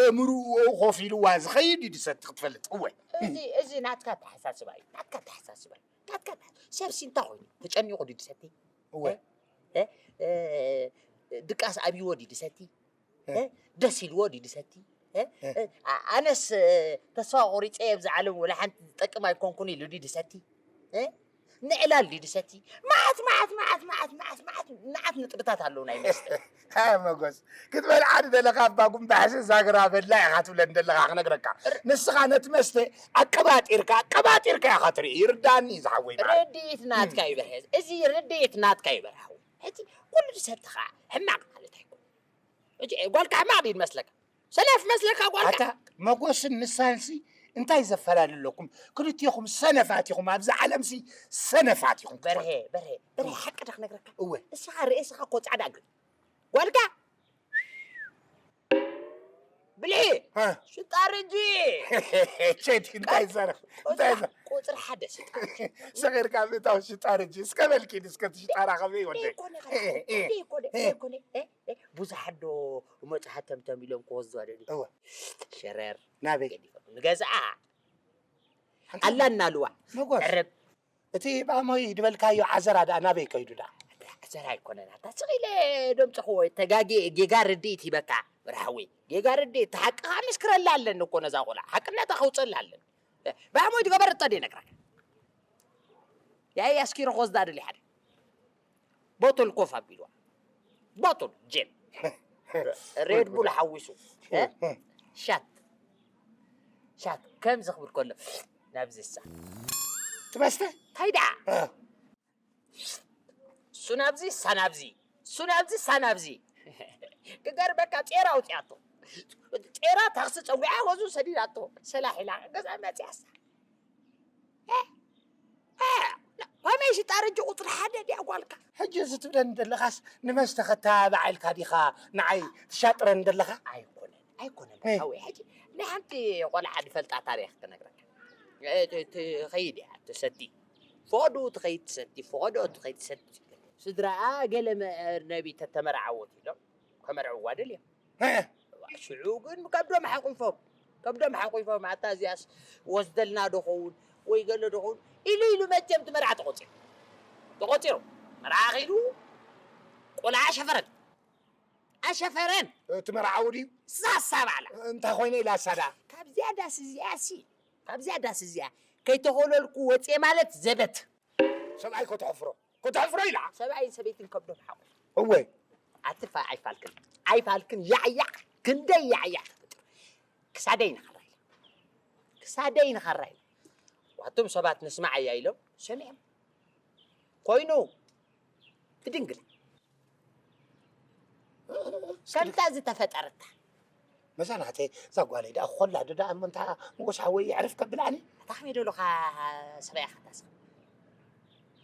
እምርኡ ኮፍ ኢልዋ ዝኸይድ እዩ ድሰቲ ክትፈልጥ። እወ። እዚ፣ እዚ ናትካ ኣተሓሳስባ እዩ፣ ናትካ ኣተሓሳስባ እዩ፣ ናትካ ኣተሓ-፣ ሰብሲ እንታይ ኮይኑ? ተጨኒቑ ድዩ ድሰቲ? እወ። እ? እ? እ፣ ድቃስ ኣብይዎ ድዩ ድሰቲ? እ? እ? ደስ ኢልዎ ድዩ ድሰቲ? እ? እ? እ፣ ኣ-፣ ኣነስ፣ እ፣ ተስፋ ቆሪጸ እየ፣ ኣብዚ ዓለም ወላ ሓንቲ ዝጠቅም ኣይኮንኩን ኢሉ ድዩ ድሰቲ? እ? ንዕላል ድዩ ድሰቲ? መዓት፣ መዓት፣ መዓት፣ መዓት፣ መዓት፣ መዓት፣ መዓት ንጥብታት ኣለዉ ናይ መስተ። ሃ፣ መጎስ፣ ክትበልዓ ድደለኻ እባ ጉምባሕሲ ዛግራ በላ ኢኻ ትብለኒ ደለኻ ክነግረካ። ር- ንስኻ ነቲ መስተ ኣቀባጢርካ፣ ኣቀባጢርካ ኢኻ ትርኢ። ይርዳኒ እዩ ዝሓወይ ማለት። ርድኢት ናትካ እዩ በርሀ። እዚ ርድኢት ናትካ እዩ በርሀ። ሕጂ ኩሉ ዝሰቲ ኸዓ ሕማቕ ማለት ኣይኮነን። ሕጂ ጓልካ ሕማቕ ድዩ ዝመስለካ? ሰነፍ መስለካ ጓልካ? ኣታ መጎስን ንሳንሲ እንታይ ዘፈላለለኩም? ክልቲኹም ሰነፋት ኢኹም። ኣብዚ ዓለምሲ ሰነፋት ኢኹም። በርሄ በርሄ በርሄ ሓቂ ዳ ክነግረካ። እወ። እስኻ ርእስኻ እኮ ጻዕዳ ግን ጓልካ ብልሒ ሽጣር እንጂ። ቸዲ እንታይ ይዛረብ እንታይ ይዛረብ? ቁፅሪ ሓደ ሽጣር። ሰገርካ ምእታው ሽጣር እንጂ እስከ በልኪ እስከ ትሽጣራ ከመይ ወደ ይኮነ ይኮነ ይኮነ ብዙሓት ዶ መፅሓት ተምተም ኢሎም ክወስዱ ኣደሊ። እወ። ሸረር ናበይ? ንገዝኣ ኣላ እናልዋ መጎስ ዕርብ እቲ ብኣሞይ ድበልካዮ ዓዘራ ደኣ ናበይ ከይዱ ደኣ? ዓዘራ ኣይኮነን ኣታ ስቕ ኢለ ደምፅኽዎ ተጋጌ ጌጋ ርድኢት ሂበካ ብርሃዊ ጌጋ ርድኢት እቲ ሓቅኻ ምስክረላ ኣለኒ እኮ ነዛ ቆልዓ ሓቅነታ ከውፀላ ኣለኒ። ብኣሞይ ድገበር እጠ ይነግረካ ያይ ኣስኪሮ ክወስዳ ደሊ ሓደ ቦትል ኮፍ ኣቢልዋ ቦትል ጅን ሬድ ቡል ሓዊሱ እ? ሻት ሻት ከምዚ ክብል ከሎ ናብዚ ሳ ትመስተ እንታይ ደኣ እሱ ናብዚ ሳ ናብዚ እሱ ናብዚ ሳ ናብዚ ክገርመካ ጼራ ኣውፅኣቶ ጼራ ታክሲ ፀዊዓ ወዙ ሰዲዳቶ ሰላሒላ ገዛ መፅያሳ ከመይ ሽጣ ረጂ ቁፅሪ ሓደ ድያ ጓልካ? ሕጂ እዚ ትብለኒ ዘለኻስ ንመስተ ከተባብዓ ኢልካ ዲኻ ንዓይ ትሻጥረኒ ዘለኻ? ኣይኮነን ኣይኮነን ሓወይ ሕጂ ናይ ሓንቲ ቆልዓ ድፈልጣ ታሪኽ ክነግረካ ትኸይድ እያ ትሰቲ ፈቐድኡ ትኸይድ ትሰቲ ፈቐድኦ ትኸይድ ትሰቲ ስድራኣ ገለ መርነቢ ተተመርዓወት ኢሎም ከመርዕዋ ደልዮም ሽዑ ግን ከብዶም ሓቂፎም ከብዶም ሓቂፎም ኣታ እዚኣስ ወስደልና ዶ ኸውን ወይ ገለ ዶ ኸውን ኢሉ ኢሉ መቸም እቲ መርዓ ተቖፂሩ ተቖፂሩ መርዓ ኸይዱ ቆልዓ ኣሸፈረን ኣሸፈረን እቲ መርዓዊ ድዩ ሳሳ ባዕላ እንታይ ኮይነ ኢላ ሳዳ ካብዚኣ ዳስ እዚኣ ሲ ካብዚኣ ዳስ እዚኣ ከይተኾለልኩ ወፅየ ማለት ዘበት ሰብኣይ ከተሕፍሮ ከተሕፍሮ ኢላ ሰብኣይን ሰበይትን ከብዶም ሓቑ እወ ኣትፋ ኣይፋልክን ኣይፋልክን ያዕያዕ ክንደይ ያዕያዕ ተፈጢሩ ክሳደይ ንኸራ ኢላ ክሳደይ ንኸራ ኢላ ዋቶም ሰባት ንስማዓያ ኢሎም ሰሚዖም ኮይኑ ብድንግል ከምታ ዝተፈጠረታ መሳናዕተ እዛ ጓለይ ደኣ ኮላ ዶ ደኣ እሞ እንታ ንጉስ ሓወይ የዕርፍ ከብልዓኒ ኣታ ከመይ ደሎኻ ሰበያ ካታስ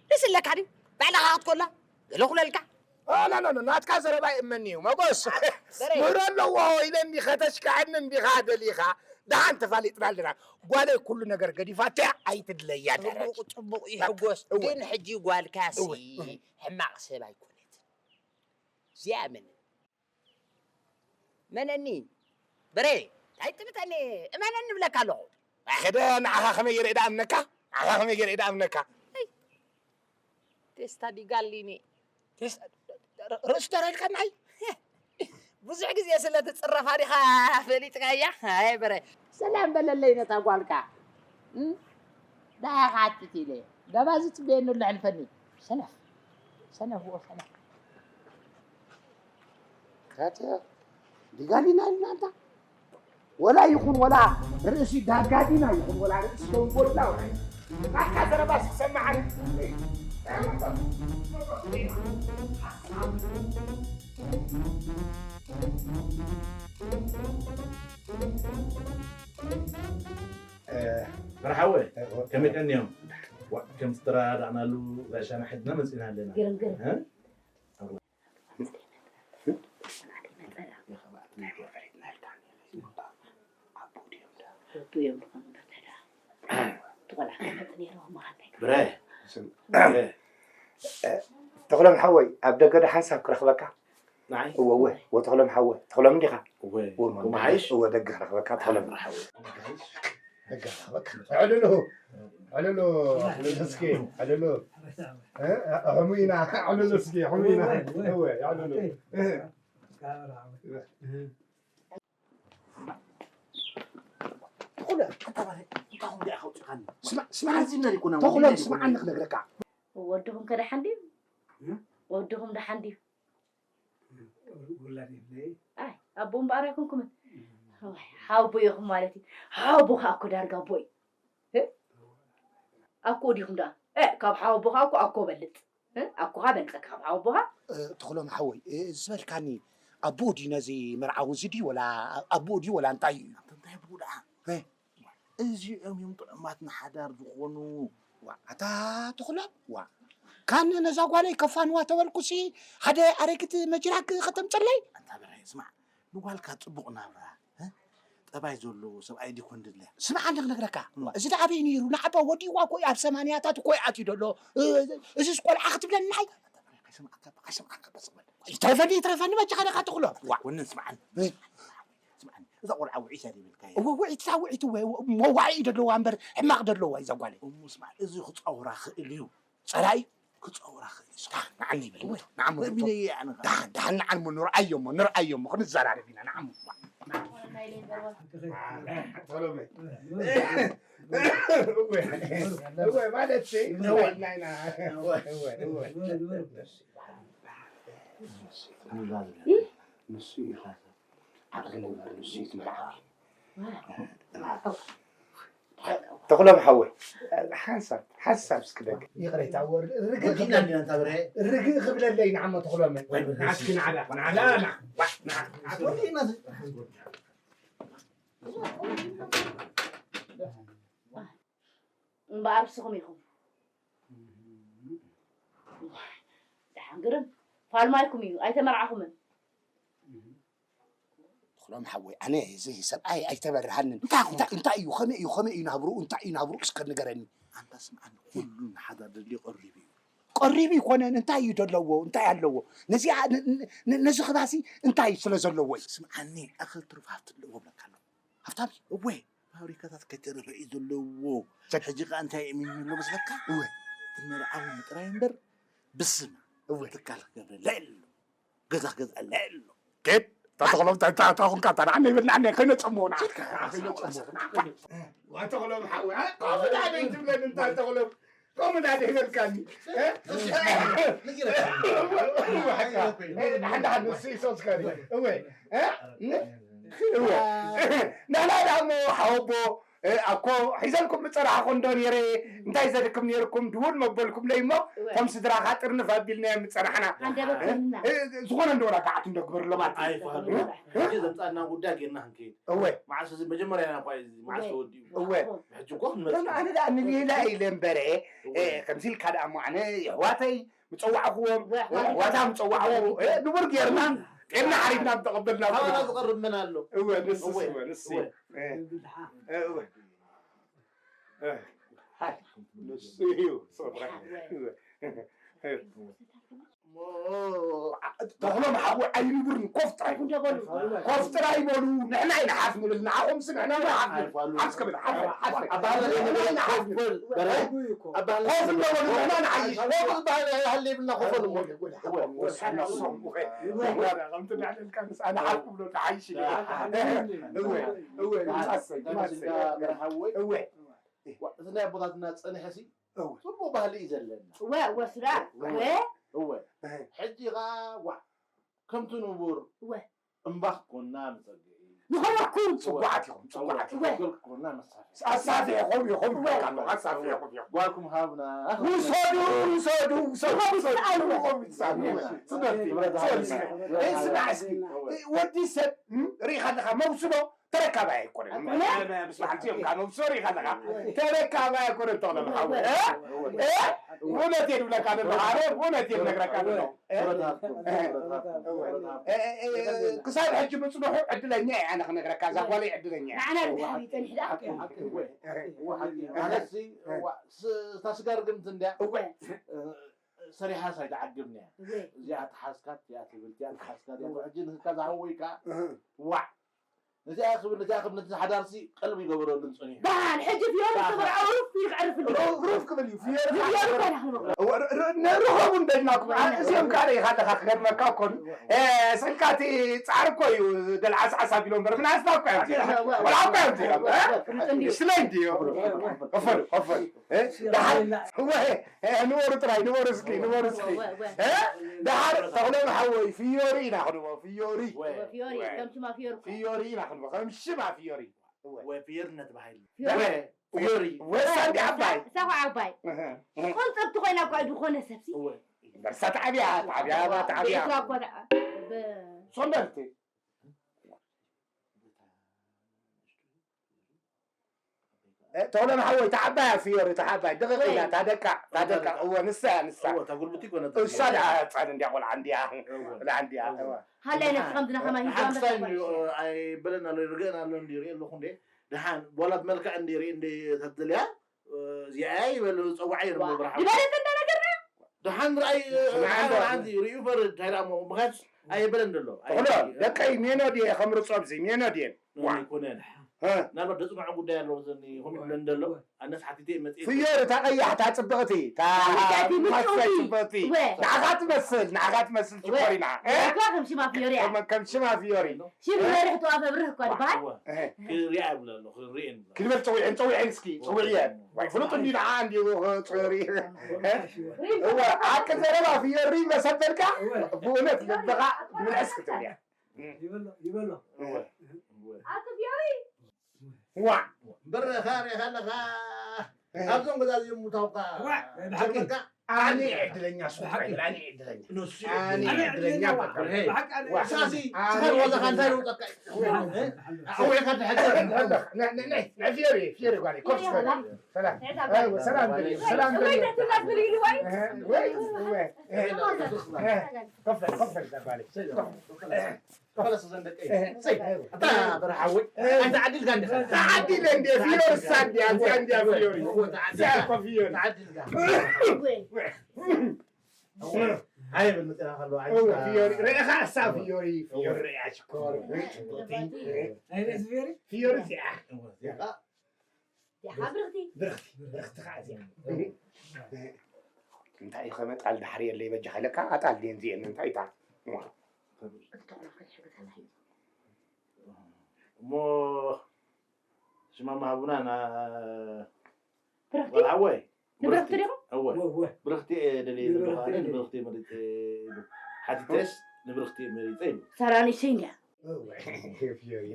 ንስለካ ድዩ ባዕልኻ ክትኮላ ገለ ኩለልካ ኖኖኖ ናትካ ዘረባ ይእመኒ እዩ መጎስ ምህሮ ኣለዎ ኢለ እንዲኸ ተሽካዕኒ እንዲኻ ደሊኻ ደሓን ተፋሊጥና ኣለና ጓለይ ኩሉ ነገር ገዲፋትያ ኣይትድለያ ደረጅ ጽቡቕ ይሕጎስ ግን ሕጂ ጓልካሲ ሕማቕ ሰብ ኣይኮነትን እዚኣ መን መነኒ በሬ እንታይ ትብተኒ እመነኒ ብለካ ኣለኹ ሕደ ንዓኻ ከመይ ገይረ ኢዳ ኣምነካ ንዓኻ ከመይ ገይረ ኢዳ ኣምነካ ቴስታ ዲጋሊኒ ርእሱ ተረድካ ናይ ብዙሕ ግዜ ስለ ትፅረፋ ዲኻ ፈሊጥካያ ኣይ በረ ሰላም በለለይ ነታ ጓልካ ዳኣ ክሓትት ኢለ ገባዚ ትቤየኒ ኣሎ ሕልፈኒ ሰነፍ ሰነፍ ዎ ሰነፍ ካተ ዲጋሊና ኢልና እንታ ወላ ይኹን ወላ ርእሲ ዳጋዲና ይኹን ወላ ርእሲ ተንጎላ ወላ ናትካ ዘረባ ስክሰማዓን መርሓወ ከመይ ቀኒዮም ከም ዝተረዳእናሉ ጋሻና ሕድና መፂና ኣለና ተኽሎም ሓወይ ኣብ ደገ ዶ ሓንሳብ ክረኽበካ እወ እወ ወተኽሎም ሓወ ተኽሎም እንዲኻ እወ ደገ ክረኽበካ ተኽሎም ዕልሉ ዕልሉ እስኪ ዕልሉ ሕሙይና ዕልሉ እስኪ ሕሙይና እወ ዕልሉ ተኽሎም ስምዓኒ ክነግረካ ወድኹም ከ ደሓን ድዩ ወድኹም ደሓን ድዩ ውላድ የብለይ። ኣይ ኣቦ እምበኣር ኣይኮንኩምን። ኣይ፣ ሓወቦ ኢኹም ማለት እዩ። ሓወቦ ከዓ እኮ ዳርጋ ኣቦ እዩ። እ? ኣኮ ዲኹም ደኣ? እ፣ ካብ ሓወቦ ከዓ እኮ ኣኮ በልፅ። እ? ኣኮኻ በልፀካ ካብ ሓወቦኻ። እ፣ ተኽሎም ሓወይ፣ እ፣ ዝበልካኒ ኣቦ ድዩ ነዚ መርዓዊ እዚ ድዩ ወላ ኣቦ ድዩ ወላ እንታይ እዩ? እንታይ ኣቦ ደኣ? እ? እዚኦም እዮም ጥዑማት ንሓዳር ዝኾኑ። ዋ፣ ኣታ ተኽሎም፣ ዋ። ካን ነዛ ጓለይ ከፋንዋ ተበልኩሲ፣ ሓደ ኣረጊት መጅራግ ከተምጽለይ? ኣንታ ብርሃይ፣ ስማዕ፣ ንጓልካ ጽቡቕ ናብራ፣ እ? ጠባይ ዘለዎ ሰብኣይ ዲኮን ድለ። ስማዕ፣ ኣነ ክነግረካ፣ እዋ። እዚ ደኣ ኣበይ ነይሩ? ንዓባ ወዲእዋ እኮ እዩ፣ ኣብ ሰማንያታት እኮ እዩ ኣትዩ ዘሎ። እ፣ እዚስ ቆልዓ ክትብለኒ ንዓይ? ኣንታ ብርሃይ፣ ከይሰምዓካ፣ ከይሰምዓካ፣ በስ በል። ይትረፈኒ፣ ይትረፈኒ፣ በጃኻ ደኻ ተኽሎም። ዋ። ወነን ስምዓኒ። እ? ስምዓኒ። እዛ ቆልዓ ውዒት እያ ዘይበልካያ። እወ፣ ውዒት እታ ውዒት፣ እወ፣ እወ፣ መዋዒ ደለዋ እምበር ሕማቕ ደለዋ እዛ ጓለይ። እሞ ስማዕ፣ እዚ ክጻወራ ክእል እዩ። ጸላኢ ክጻወራ ክእል እዩ። ንዓኒ ይበል፣ እወ፣ ንዓሞ እሚነ እየ ኣነ። ደሓን፣ ደሓን ንዓሞ ንርኣዮ እሞ፣ ንርኣዮ እሞ፣ ክንዘራረብ ኢና፣ ንዓሞ። ቶሎ በል። እወ፣ እወ፣ ማለት ሲ፣ እወ። ናይና። እወ፣ እወ፣ እወ። ንሱ ኢኻ። ዓቕሊ ነበር ንሱ ይትመርዓዊ። ተኽሎም ሓወይ፣ ሓንሳብ፣ ሓንሳብ እስኪ ደግ። ይቕሬታ፣ ወር-፣ ርግእ ወዲና ክብለ-፣ እንዲና እንታ ብርሄ? ርግእ ክብለለይ ንዓሞ ተኽሎም። ወይ፣ ንዓስኪ ንዓላ፣ ንዓላ፣ ንዓ-፣ ንዓ-፣ ንዓ-፣ ወዲና። እምበኣር ንስኹም ኢኹም። ደሓን ግርም፣ ፋልማይኩም እዩ፣ ኣይተመርዓኹምን። ተኽሎም ሓወይ፣ ኣነ እዚ ሰብኣይ ኣይተበርሃንን። እንታይ ኮንካ? እንታይ፣ እንታይ እዩ? ከመይ እዩ? ከመይ እዩ ናብርኡ? እንታይ እዩ ናብርኡ? እስከ ንገረኒ። ኣንታ ስምዓኒ፣ ኩሉ ንሓዳር ደልዩ ቀሪቡ እዩ። ቀሪቡ ይኮነን፣ እንታይ እዩ ደለዎ? እንታይ ኣለዎ? ነዚኣ፣ ን-፣ ን-፣ ን-፣ ነዚ ክባሲ እንታይ ስለ ዘለዎ እዩ? ስምዓኒ፣ ኣኸል ትሩፍ ሃብቲ ኣለዎ ብለካ ኣለኹ። ሃብታም እዩ? እወ፣ ፋብሪካታት ከይተረፈ እዩ ዘለዎ። ሰብ ሕጂ ከኣ እንታይ እሚኑ ኣሎ መስለካ? እወ። እቲ መርዓዊ ጥራይ እምበር፣ ብስማ እወ። ትካል ክገብረላ የሎ። ገዛ ክገዝኣላ የሎ። ኬድ፣ እታ ተኽሎም፣ እታ፣ እታ፣ እታ ኹንካ፣ እታ ንዓና ይበል፣ ንዓና ከይነጸምዎ፣ ንዓ። ኬድካ፣ ከይነጸምዎ፣ ንዓ። ዋ፣ ተኽሎም ሓወይ፣ እ? ከምኡ ዳኣ ደይ ትብለኒ፣ እንታይ ተኽሎም? ከምኡ ዳኣ ደይ በልካኒ? እ? ንጊረካ። እወ፣ ሓቂ። እ፣ ንሓን፣ ንሓን፣ ንሱ ይሶስ ከሪ። እወ፣ እ? ን-፣ እወ። ንሕና ደኣ እሞ ሓወቦ፣ እ፣ ኣኮ ሒዘልኩም ምጸናሕኹ እንዶ ነይረ፣ እንታይ ዘድክም ነይርኩም፣ ድውል መበልኩምለይ እሞ፣ እወ። ከም ስድራኻ ጥርንፍ ኣቢልናዮም ምጸናሕና። ሃንደበት እ? ኮይንና። እ፣ ዝኾነ እንዶ ወላ ገዓት እንዶ ግበርሎም ኣቲ። ኣይፋሉን። እ? ሕጂ ዘምጻእና ጉዳይ ጌርና ክንከይድ። እወ። መዓስ እዚ መጀመርያ ኢና እኳ እዚ መዓስ እወ። ተወዲኡ። እወ። ሕጂ እኮ ክንመጽእ። ከም ኣነ ደኣ ንሌላ ኢለ እምበረ፣ እወ። እ፣ ከምዚ ኢልካ ደኣ እሞ ኣነ የሕዋተይ ምጸዋዕክዎም፣ እወ፣ ኣሕዋተይ። ኣሕዋታ ምጸዋዕክዎ፣ እወ። እ፣ ንቡር ጌርና፣ ጌርና ሓሪድና ምተቐበልና ካባና እኮ። ዝቐርብ መን ኣሎ? እወ፣ ንስስ እወ፣ እወ፣ ንስ እወ። እዩ። እ፣ እወ። እ፣ እወ። እ፣ ንሱ እዩ፣ ሶብራ። እወ። እወ። እ። ተኽሎም ሓወይ ኣይንቡርን፣ ኮፍ ጥራይ በሉ። ኮፍ ጥራይ በሉ፣ ንሕና ኢና ሓፍ ንብል፣ ንዓኹምስ ንሕና ኢና ሓፍ ንብል። ሓፍ ክብል፣ ሓፍ፣ ሓፍ። ኣባህልና ንሕና ኢና ሓፍ ንብል። በል፣ በል። ኣባህልና ኮፍ እንዶ በሉ፣ ንሕና ንዓይሽ። ኮፍ ዝበሃል ኣይሃልይ ይብልና፣ ኮፍ በሉ። ወሰና ሶም፣ ወሰና ሶም። ከምቲ ንዕልልካ ምስ ኣነ ሓፍ ክብሎ ንዓይሽ። እወ፣ እወ፣ ምሳሰይ፣ ምሳሰይ። እወ። ዋ፣ እዚ ናይ ኣቦታትና ጸኒሐሲ እወ። ጽቡቕ ባህሊ እዩ ዘለና። እወ፣ እወ፣ ስራ። እወ። እወ። እወ። እህ። ሕጂ ኸኣ፣ ዋ፣ ከምቲ ንቡር እወ። እምባኽ ኮና ንጸግዒ። ንኸለኩም ጽቡዓት ኢኹም፣ ጽቡዓት ኢኹም። እወ። ገል ኮና መሳርሒ። ኣሳፊሕኹም ኢኹም፣ እወ። ኣሳፊሕኹም ኢኹም። ጓልኩም ሃብና። ውሰዱ፣ ውሰዱ፣ ውሰዱ፣ ውሰዱ። ይስኣሉ። ይስኣሉ። እወ። ስደቲ፣ ንብረት ስደቲ። ሃብና። እወ። እይ፣ ስማዕ እስኪ። እወ። ወዲ ሰብ፣ እም፣ ርኢኻ ኣለኻ፣ መውስዶ ተረካባይ ኣይኮነን። ኣይኮነን። ምስ በዓልቲ እዮም ካብ መብሶር ኢኻ ኣለኻ። ተረካባይ ኣይኮነን ተኽለ መሓወ። እ? እ? እውነት እየ ዝብለካ ዘለኹ። ኣነ እውነት እየ ዝነግረካ ዘለኹ። እ? እ፣ እ፣ እ፣ ክሳብ ሕጂ ምጽንሑ ዕድለኛ እየ ኣነ ክነግረካ፣ እዛ ጓለይ ዕድለኛ እያ። ንዓና ድሓር ይጸንሕ ደኣ። ኣነሲ፣ እዋ፣ ስ-፣ እታ ስጋ ርግምቲ እንድያ። እወ። እ፣ ሰሪሓስ ኣይትዓግብን እያ። እወ። እዚኣ ተሓዝካት፣ እዚኣ ትብል፣ እዚኣ ተሓዝካት፣ እዚኣ እወ። ሕጂ ንስካ ዝሃወይካ፣ እህ። ዋዕ። ነዚኣ ክብል፣ ነዚኣ ክብል፣ ነቲ ሓዳርሲ ቀልቢ ይገበረሉን ጸኒሑ። ደሓን፣ ሕጂ ፍዮሪ ባህ። ክተመርዓው ሩፍ ኢሉ ክዕርፍ እንዲ። ሩ-፣ ሩፍ ክብል እዩ። ፍዮሪ ፍዮሪ ክብል። እኮ ኢና ክንብሎ። እወ፣ ር-፣ ር-፣ ንርኸቡ እንደልናኩም። እወ። እዚኦም ካደ ኢኻ ኣለኻ ክገርመካ እኮ። እወ። እ፣ ስልካ እቲ ጻዕሪ እኮ እዩ። ገለ ዓስዓስ ኣቢሎም እምበር፣ ምናስና እኮ እዮም እዚኦም። እወ፣ እወ። ቆልዓ እኮ እዮም እዚኦም። እ? እወ፣ እወ። እወ። ስለይ እንድዮ። እወ፣ እወ። ከፈሉ፣ ከፈሉ። እ? ደሓን። እወ፣ እ፣ ንበሩ ጥራይ፣ ንበሩ እስኪ፣ ንበሩ እስኪ። እወ፣ እወ። እ? ደሓር ተኽሎም ሓወይ፣ ፍዮሪ ኢና ክንቦ፣ ፍዮሪ። እወ፣ ፊዮሪ፣ እወ። ከም ሽማ ፊዮሪ እኮ። ፊዮሪ ኢና ክንቦ፣ ከም ሽማ ፊዮሪ። እወ። እወ፣ ፊዮሪ እናተባሃለ። ፊዮሪ። እወ፣ ፊዮሪ። ወሳ እንዲ ዓባይ። እሳ እኮ ዓባይ። እህ፣ እህ። ቁንጥርቲ ኮይና እኮ ዝኾነ ሰብሲ። እወ። በርሳ ተዓብያ፣ ተዓብያ፣ ተዓብያ። ቤትዋ እኮ ተዓ-፣ ብ-፣ ሶንደርቲ። በታ ንእሽቶ ፊዮሪ፣ ተኽሎም ሓወይ፣ ተዓባያ ፍዮሪ፣ ተዓባይ፣ ድቕቕ ኢላ፣ ታደቃ፣ ታደቃ፣ እወ፣ ንሳ እያ፣ ንሳ። እወ፣ እታ ጉልብቲ ኮነ እሳ ደኣ ህጻን እንድያ፣ ቆልዓ እንድያ፣ እወ። ቆልዓ እንድያ፣ እወ። እወ። ሃላይ ነቲ ከምዚ ናኸማ ሂባ ሓንቲ እንታይ መጣ። እንድዩ፣ ኣይበለን ኣሎ፣ ይርገን ኣሎ እንድዩ፣ ይርኢ ኣለኹ እንዴ። ደሓን፣ ዋላ ብመልክዕ እንድዩ፣ ይርኢ እንዴ፣ ተትደልያ፣ እዚኣ ይበል፣ ጸዋዓ ይርሞ ዋ፣ ብርሃን። ዝበለጸ እንዳ ነገርና። ደሓን ርኣይ፣ ስምዓ ደሓን እንዶ። ሓንቲ ርእዩ ፈርድ፣ እንታይ ደኣ እሞ፣ ምኽንያቱስ ኣይበለን ደሎ። ተኽሎ፣ ኣይ፣ ደቀይ ሜኖ ድየ ከምርጾ ኣብዚ፣ ሜኖ ድየን? ኖ፣ ዋ። ኣይኮነን። እ። ምናልባት ደጽንዖ ጉዳይ ኣለዎ፣ ዘኒ ሆም ኢለን ደሎ። ኣነስ ሓቲተ መጽእ። ፍዮሪ፣ እታ ቀያሕ፣ እታ ጽብቕቲ፣ እታ ሓቲተ ምልክቲ። ጽብቕቲ። ወ። ንዓኻ ትመስል፣ ንዓኻ ትመስል ወ። ሽኮሪና። እ? ንዓኻ ከም ሽማ ፍዮሪ እያ። ከም፣ ከም ሽማ ፍዮሪ። ሽም ፍዮሪ ሕትዋ ፈብርህ እኮ ድበሃል። ዋ። እ። ክሪኣ ይብለ ኣሎ፣ ክሪኤን ይብለ። ክንበል ጸዊዐን፣ ጸዊዐን እስኪ፣ ጸዊዐን። ዋይ፣ ፍሉጥ እንዲ ንዓ እንዲ ጽሪ። እ? እወ፣ ሓቂ ዘረባ ፍዮሪ መሰበልካ፣ ብእውነት ልብኻ ምልዕስ ክትብል እያ። ይበሎ፣ ይበሎ። እወ፣ እወ። ኣቲ ፍዮሪ። ዋ። እምበር ኻ ርኢኻ ኣለኻ። እህ። ኣብዞም ገዛ እዚኦም ምውታውካ ዋ፣ ብሓቂ። ጀመርካ? ኣነ ዕድለኛ ሱቅ ብሓቂ። ኣይብል፣ ኣነ ዕድለኛ። ንሱ ኣነ ኣነ ዕድለኛ ዕድለኛ በቃ። ዋ። ብሓቂ ኣነ ዋ። ሳሲ፣ ኣነ ስኻን ወዛኻ እንታይ ዕድለኛ። ይውጠካ? ዋ። እ? ኣውዒኻ ትሕግዝ። ና፣ ና፣ ና፣ ና፣ ፊዮሪ፣ ፊዮሪ ጓለይ፣ ኮፍ ፊዮሪ በል። ጓለይ። ሰላም። ሰላም። ኣይወ፣ ሰላም በል። ሰላም በል። ወይ ተትናት ብልይሉ ወይ? እህ፣ ወይ፣ ወይ፣ እህ፣ እህ፣ ኮፍ በል፣ ኮፍ በል፣ ጓለይ። ሰላም። ኮፍ በል። ፈለስ ዘን ደቀይ። እህ። ሰይ፣ ኣታ በረሓወይ፣ እህ። ኣንተ ዓዲልካ እንዲኻ? ተዓዲለ እንዴ፣ ፊዮርሳ እንዲያ፣ እዚኣ እንዲያ ፊዮሪ። እወ፣ ተዓዲልካ። እዚኣ እኮ ፊዮሪ። ተዓዲልካ። እወ። ኣይብል መፅና ከሎ፣ እወ፣ ዓይንካ። ፊዮሪ። ርኢኻ እሳ ፊዮሪ፣ ፊዮሪ እወ። ርኢያ ሽኮር። እወ። ፊዮሪ እዚኣ። እወ፣ እዚኣ። ደሓ ብርኽቲ። ብርኽቲ፣ ብርኽቲ ከዓ እዚኣ። እንታይ እዩ ከመጣል ድሓር የለይ በጃኻ ኢለካ፣ ኣጣል ድየን እዚኤን እንታይ እታ? እሞ ሽማማ ሃቡና ና ብርኽቲ? ቆልዓወይ። ንብርኽቲ ዲኹም? እወ። እወ፣ እወ። ብርኽቲ እየ ደልየ ንብርኽቲ ዘለኹ ኣነ፣ እየ። ንብርኽቲ እየ መሪጸ ኢሉ። ሓቲተስ ንብርኽቲ እየ መሪጸ ኢሉ። ሰራኒ ሽንግያ። እወ፣ ፊዮሪ።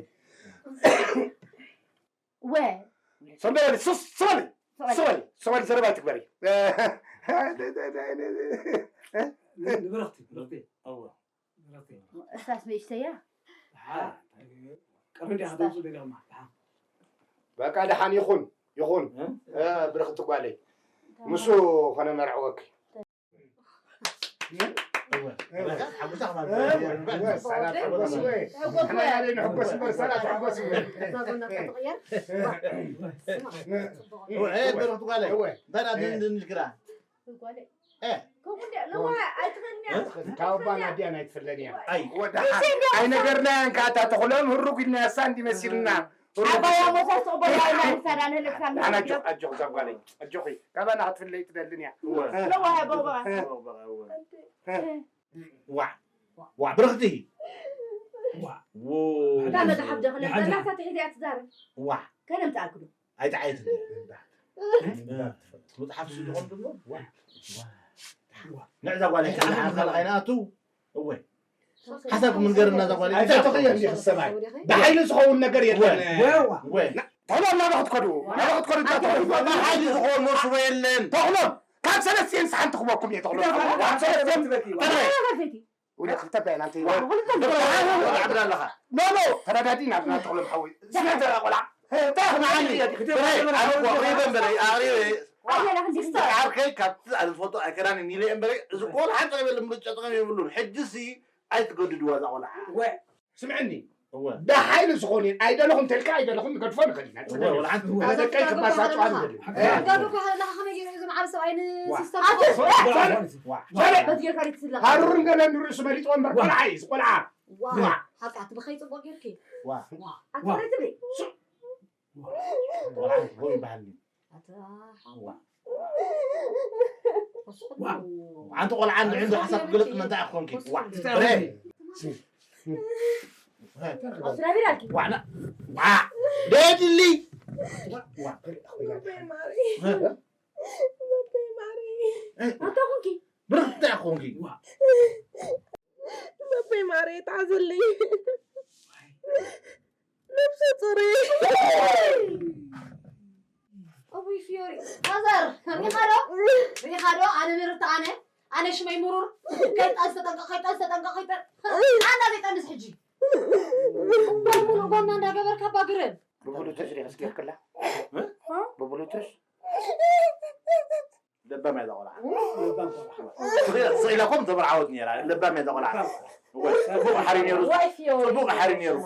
ወ። ሰንበል፣ ሱስ፣ ስበል፣ ስበል። ስበል፣ ስበል፣ ዘረባ ትግበሪ። ንብረኽቲ፣ ንብረኽቲ። እወ። ንብረኽቲ። እሳስ ንእሽተያ? ደሓ፣ ቅርብ ዲኻ ተውፅእ ደጋማ፣ ደሓ። በቃ ደሓን ይኹን፣ ይኹን። እ? እ፣ ብርኽቲ ጓለይ። ምስ ኮነ መርዕወኪ። እወ። እወ። እወ። እወ። እወ። እወ። እወ። እወ። እወ። እወ። እወ። እወ። እንታይ ደኣ እወ። ድንሽ ግራ? እወ። እ። ከምኡ እንድያ፣ ለዋ ኣይትኸድንያ። ካብ ባና ድያ ናይ ትፍለንያ? ኣይ። ወዳ ኣይነገርናያን ከኣ እታ ተኽሎም ህሩግ ኢልናያ፣ እሳ እንዲ መሲልና። ዓባያ ሞሳ ዝተቐበልናያ ኢና፣ ንሳ ደኣ ንህለካ ንሕና ንሕና ኣጆ-፣ ኣጆኺ እዛ ጓለይ፣ ኣጆኺ። ካባና ክትፍለይ ትደልን እያ። እወ። ለዋ ሃይ ቦባ። እወ፣ እወ፣ እወ። እ። ዋዕ፣ ዋዕ፣ ብርኽቲ። ዋዕ። ዎ። እታ መጽሓፍ ዶ ክነምጣላካ ትሒዛ እያ ትዛረብ። ዋዕ። ከነምጣልኩ ዶ? ኣይተዓየትን እያ። መጽሓፍ ስልኾም ድማ? ዋዕ። ዋዕ። ንዕዛ ጓል ኣይተዓየትን። ሓሳብ ኣይነኣቱ። እወ። ሓሳብኩም ንገርና እዛ ጓል። ኣይተተኽየን ዲኺ ሰብኣይ? ብሓይሊ ዝኸውን ነገር የለን። እወ። እወ። ተብሎ እናበ ክትከዱ፣ እናበ ክትከዱ፣ ኣንተ ተኽሎም፣ ብሓይሊ ዝኸውን መውስቦ የለን። ተኽሎም፣ ካብ ሰለስቲኤን ሰሓን ትኽበኩም እየ፣ ተኽሎም። ካብ ሰለስቲኤን፣ ጥራይ። ወደ ክልተ በያን፣ ኣንተ። ወደ ክልተ በያን። ዓብድ ኣለኻ። ኖ፣ ኖ፣ ተረዳዲና፣ ብና ተኽሎም ሓወይ። ስለ ዘረባ ቆልዓ። እንታይ ኢኻ ንዓኒ? ጥራይ፣ ኣነ እኮ ኣቕሪበ እምበረይ፣ ኣቕሪበ። ኣየና ክንዲ ስቶር። ዓርከይ፣ ካብቲ ኣነ ዝፈልጦ ኣይከዳንን ኢለ እምበረይ፣ እዚ ቆልዓ ጠቕም የለን፣ ምርጫ ጠቕም የብሉን። ሕጂሲ ኣይትገድድዋ እዛ ቆልዓ። ወ-፣ ስምዕኒ፣ እወ። ብሓይሊ ዝኾነ ኣይደለኹም ተልካ ኣይደለኹም ንገድፎ ንኽእል ኢና። እወ፣ ወላ ሓንቲ። ኣነ ደቀይ ክባሳጭ ኣይደለኹም። ኣትገዱ እኮ ኣለኻ፣ ከመይ ገይሩ እዚ መዓር ሰብኣይ ዋ። ንሲስተር ኣትስ-፣ ትኾን? ዋ። ዋ። በቲ ጌርካ ዲትስለኻ? ሃሩርን ገለን ንርእሱ መሊጥዎ እምበር ዋ። ቆልዓ እዩ፣ እዚ ቆልዓ። ዋ። ዋ። ሓቃ፣ ትበኸይ ጽቡቕ ጌርኪ። ዋ። ዋ። ኣትበኸይ ትብሊ። ዋ። ቆልዓ ይበሃል። ኣታ ሓዋ። ዋ። ኣንቲ ቆልዓ ንዕንዱ ሓሳብ ክግለጽ መን እንታይ ኣኾንኪ? ዋ። ብረ። ኣስራቢል ኣልኪ። ዋዕና። ዋ። ደድሊ። ዋ። ዋ። ኣታ ኾንኪ። ብርኽቲ ኣኾንኪ። ዋ። በበይ ማረ ይትዓዘለይ። ነብሰ ፁር። እውይ ፊዮሪ፣ ማዘር፣ ሪኻ ዶ? ሪኻ ዶ? ኣነ ንርታ ኣነ፣ ኣነ ሽመይ ምሩር፣ ከይጠንስ ተጠንቀቕ፣ ከይጠንስ ተጠንቀቕ፣ ከይጠንስ፣ ኣና ዘይጠንስ ሕጂ። እዋይ ሙሉእ ጎና እንዳገበርካ ኣባ ግርም። ብብሉ ተሽሪኽ እስኪ ይርክላ። እ? ለባም እያ እዛ ቆልዓ። ስቕ ኢላኩም ተመርዓወት ነይራ። ለባም እያ እዛ ቆልዓ። እወ፣ ጽቡቕ ሓሪ ነይሩ። ጽቡቕ ሓሪ ነይሩ።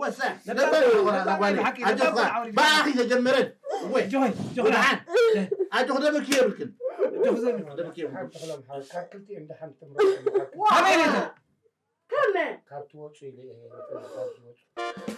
ወሳ ለባም እያ እዛ ቆልዓ። ኣጆኻ። ብኣኺ ተጀመረን። እወ። ጆይ ጆይ። ኣጆኽ ደብርኪ የብልክን። ደብርኪ የብልክን። ካብ ክልቲኦም ደሓን ትምረጽ። ኣበይ ነታ ከመ ካብ ትወፁ ኢለ እየ። ካብ ትወፁ።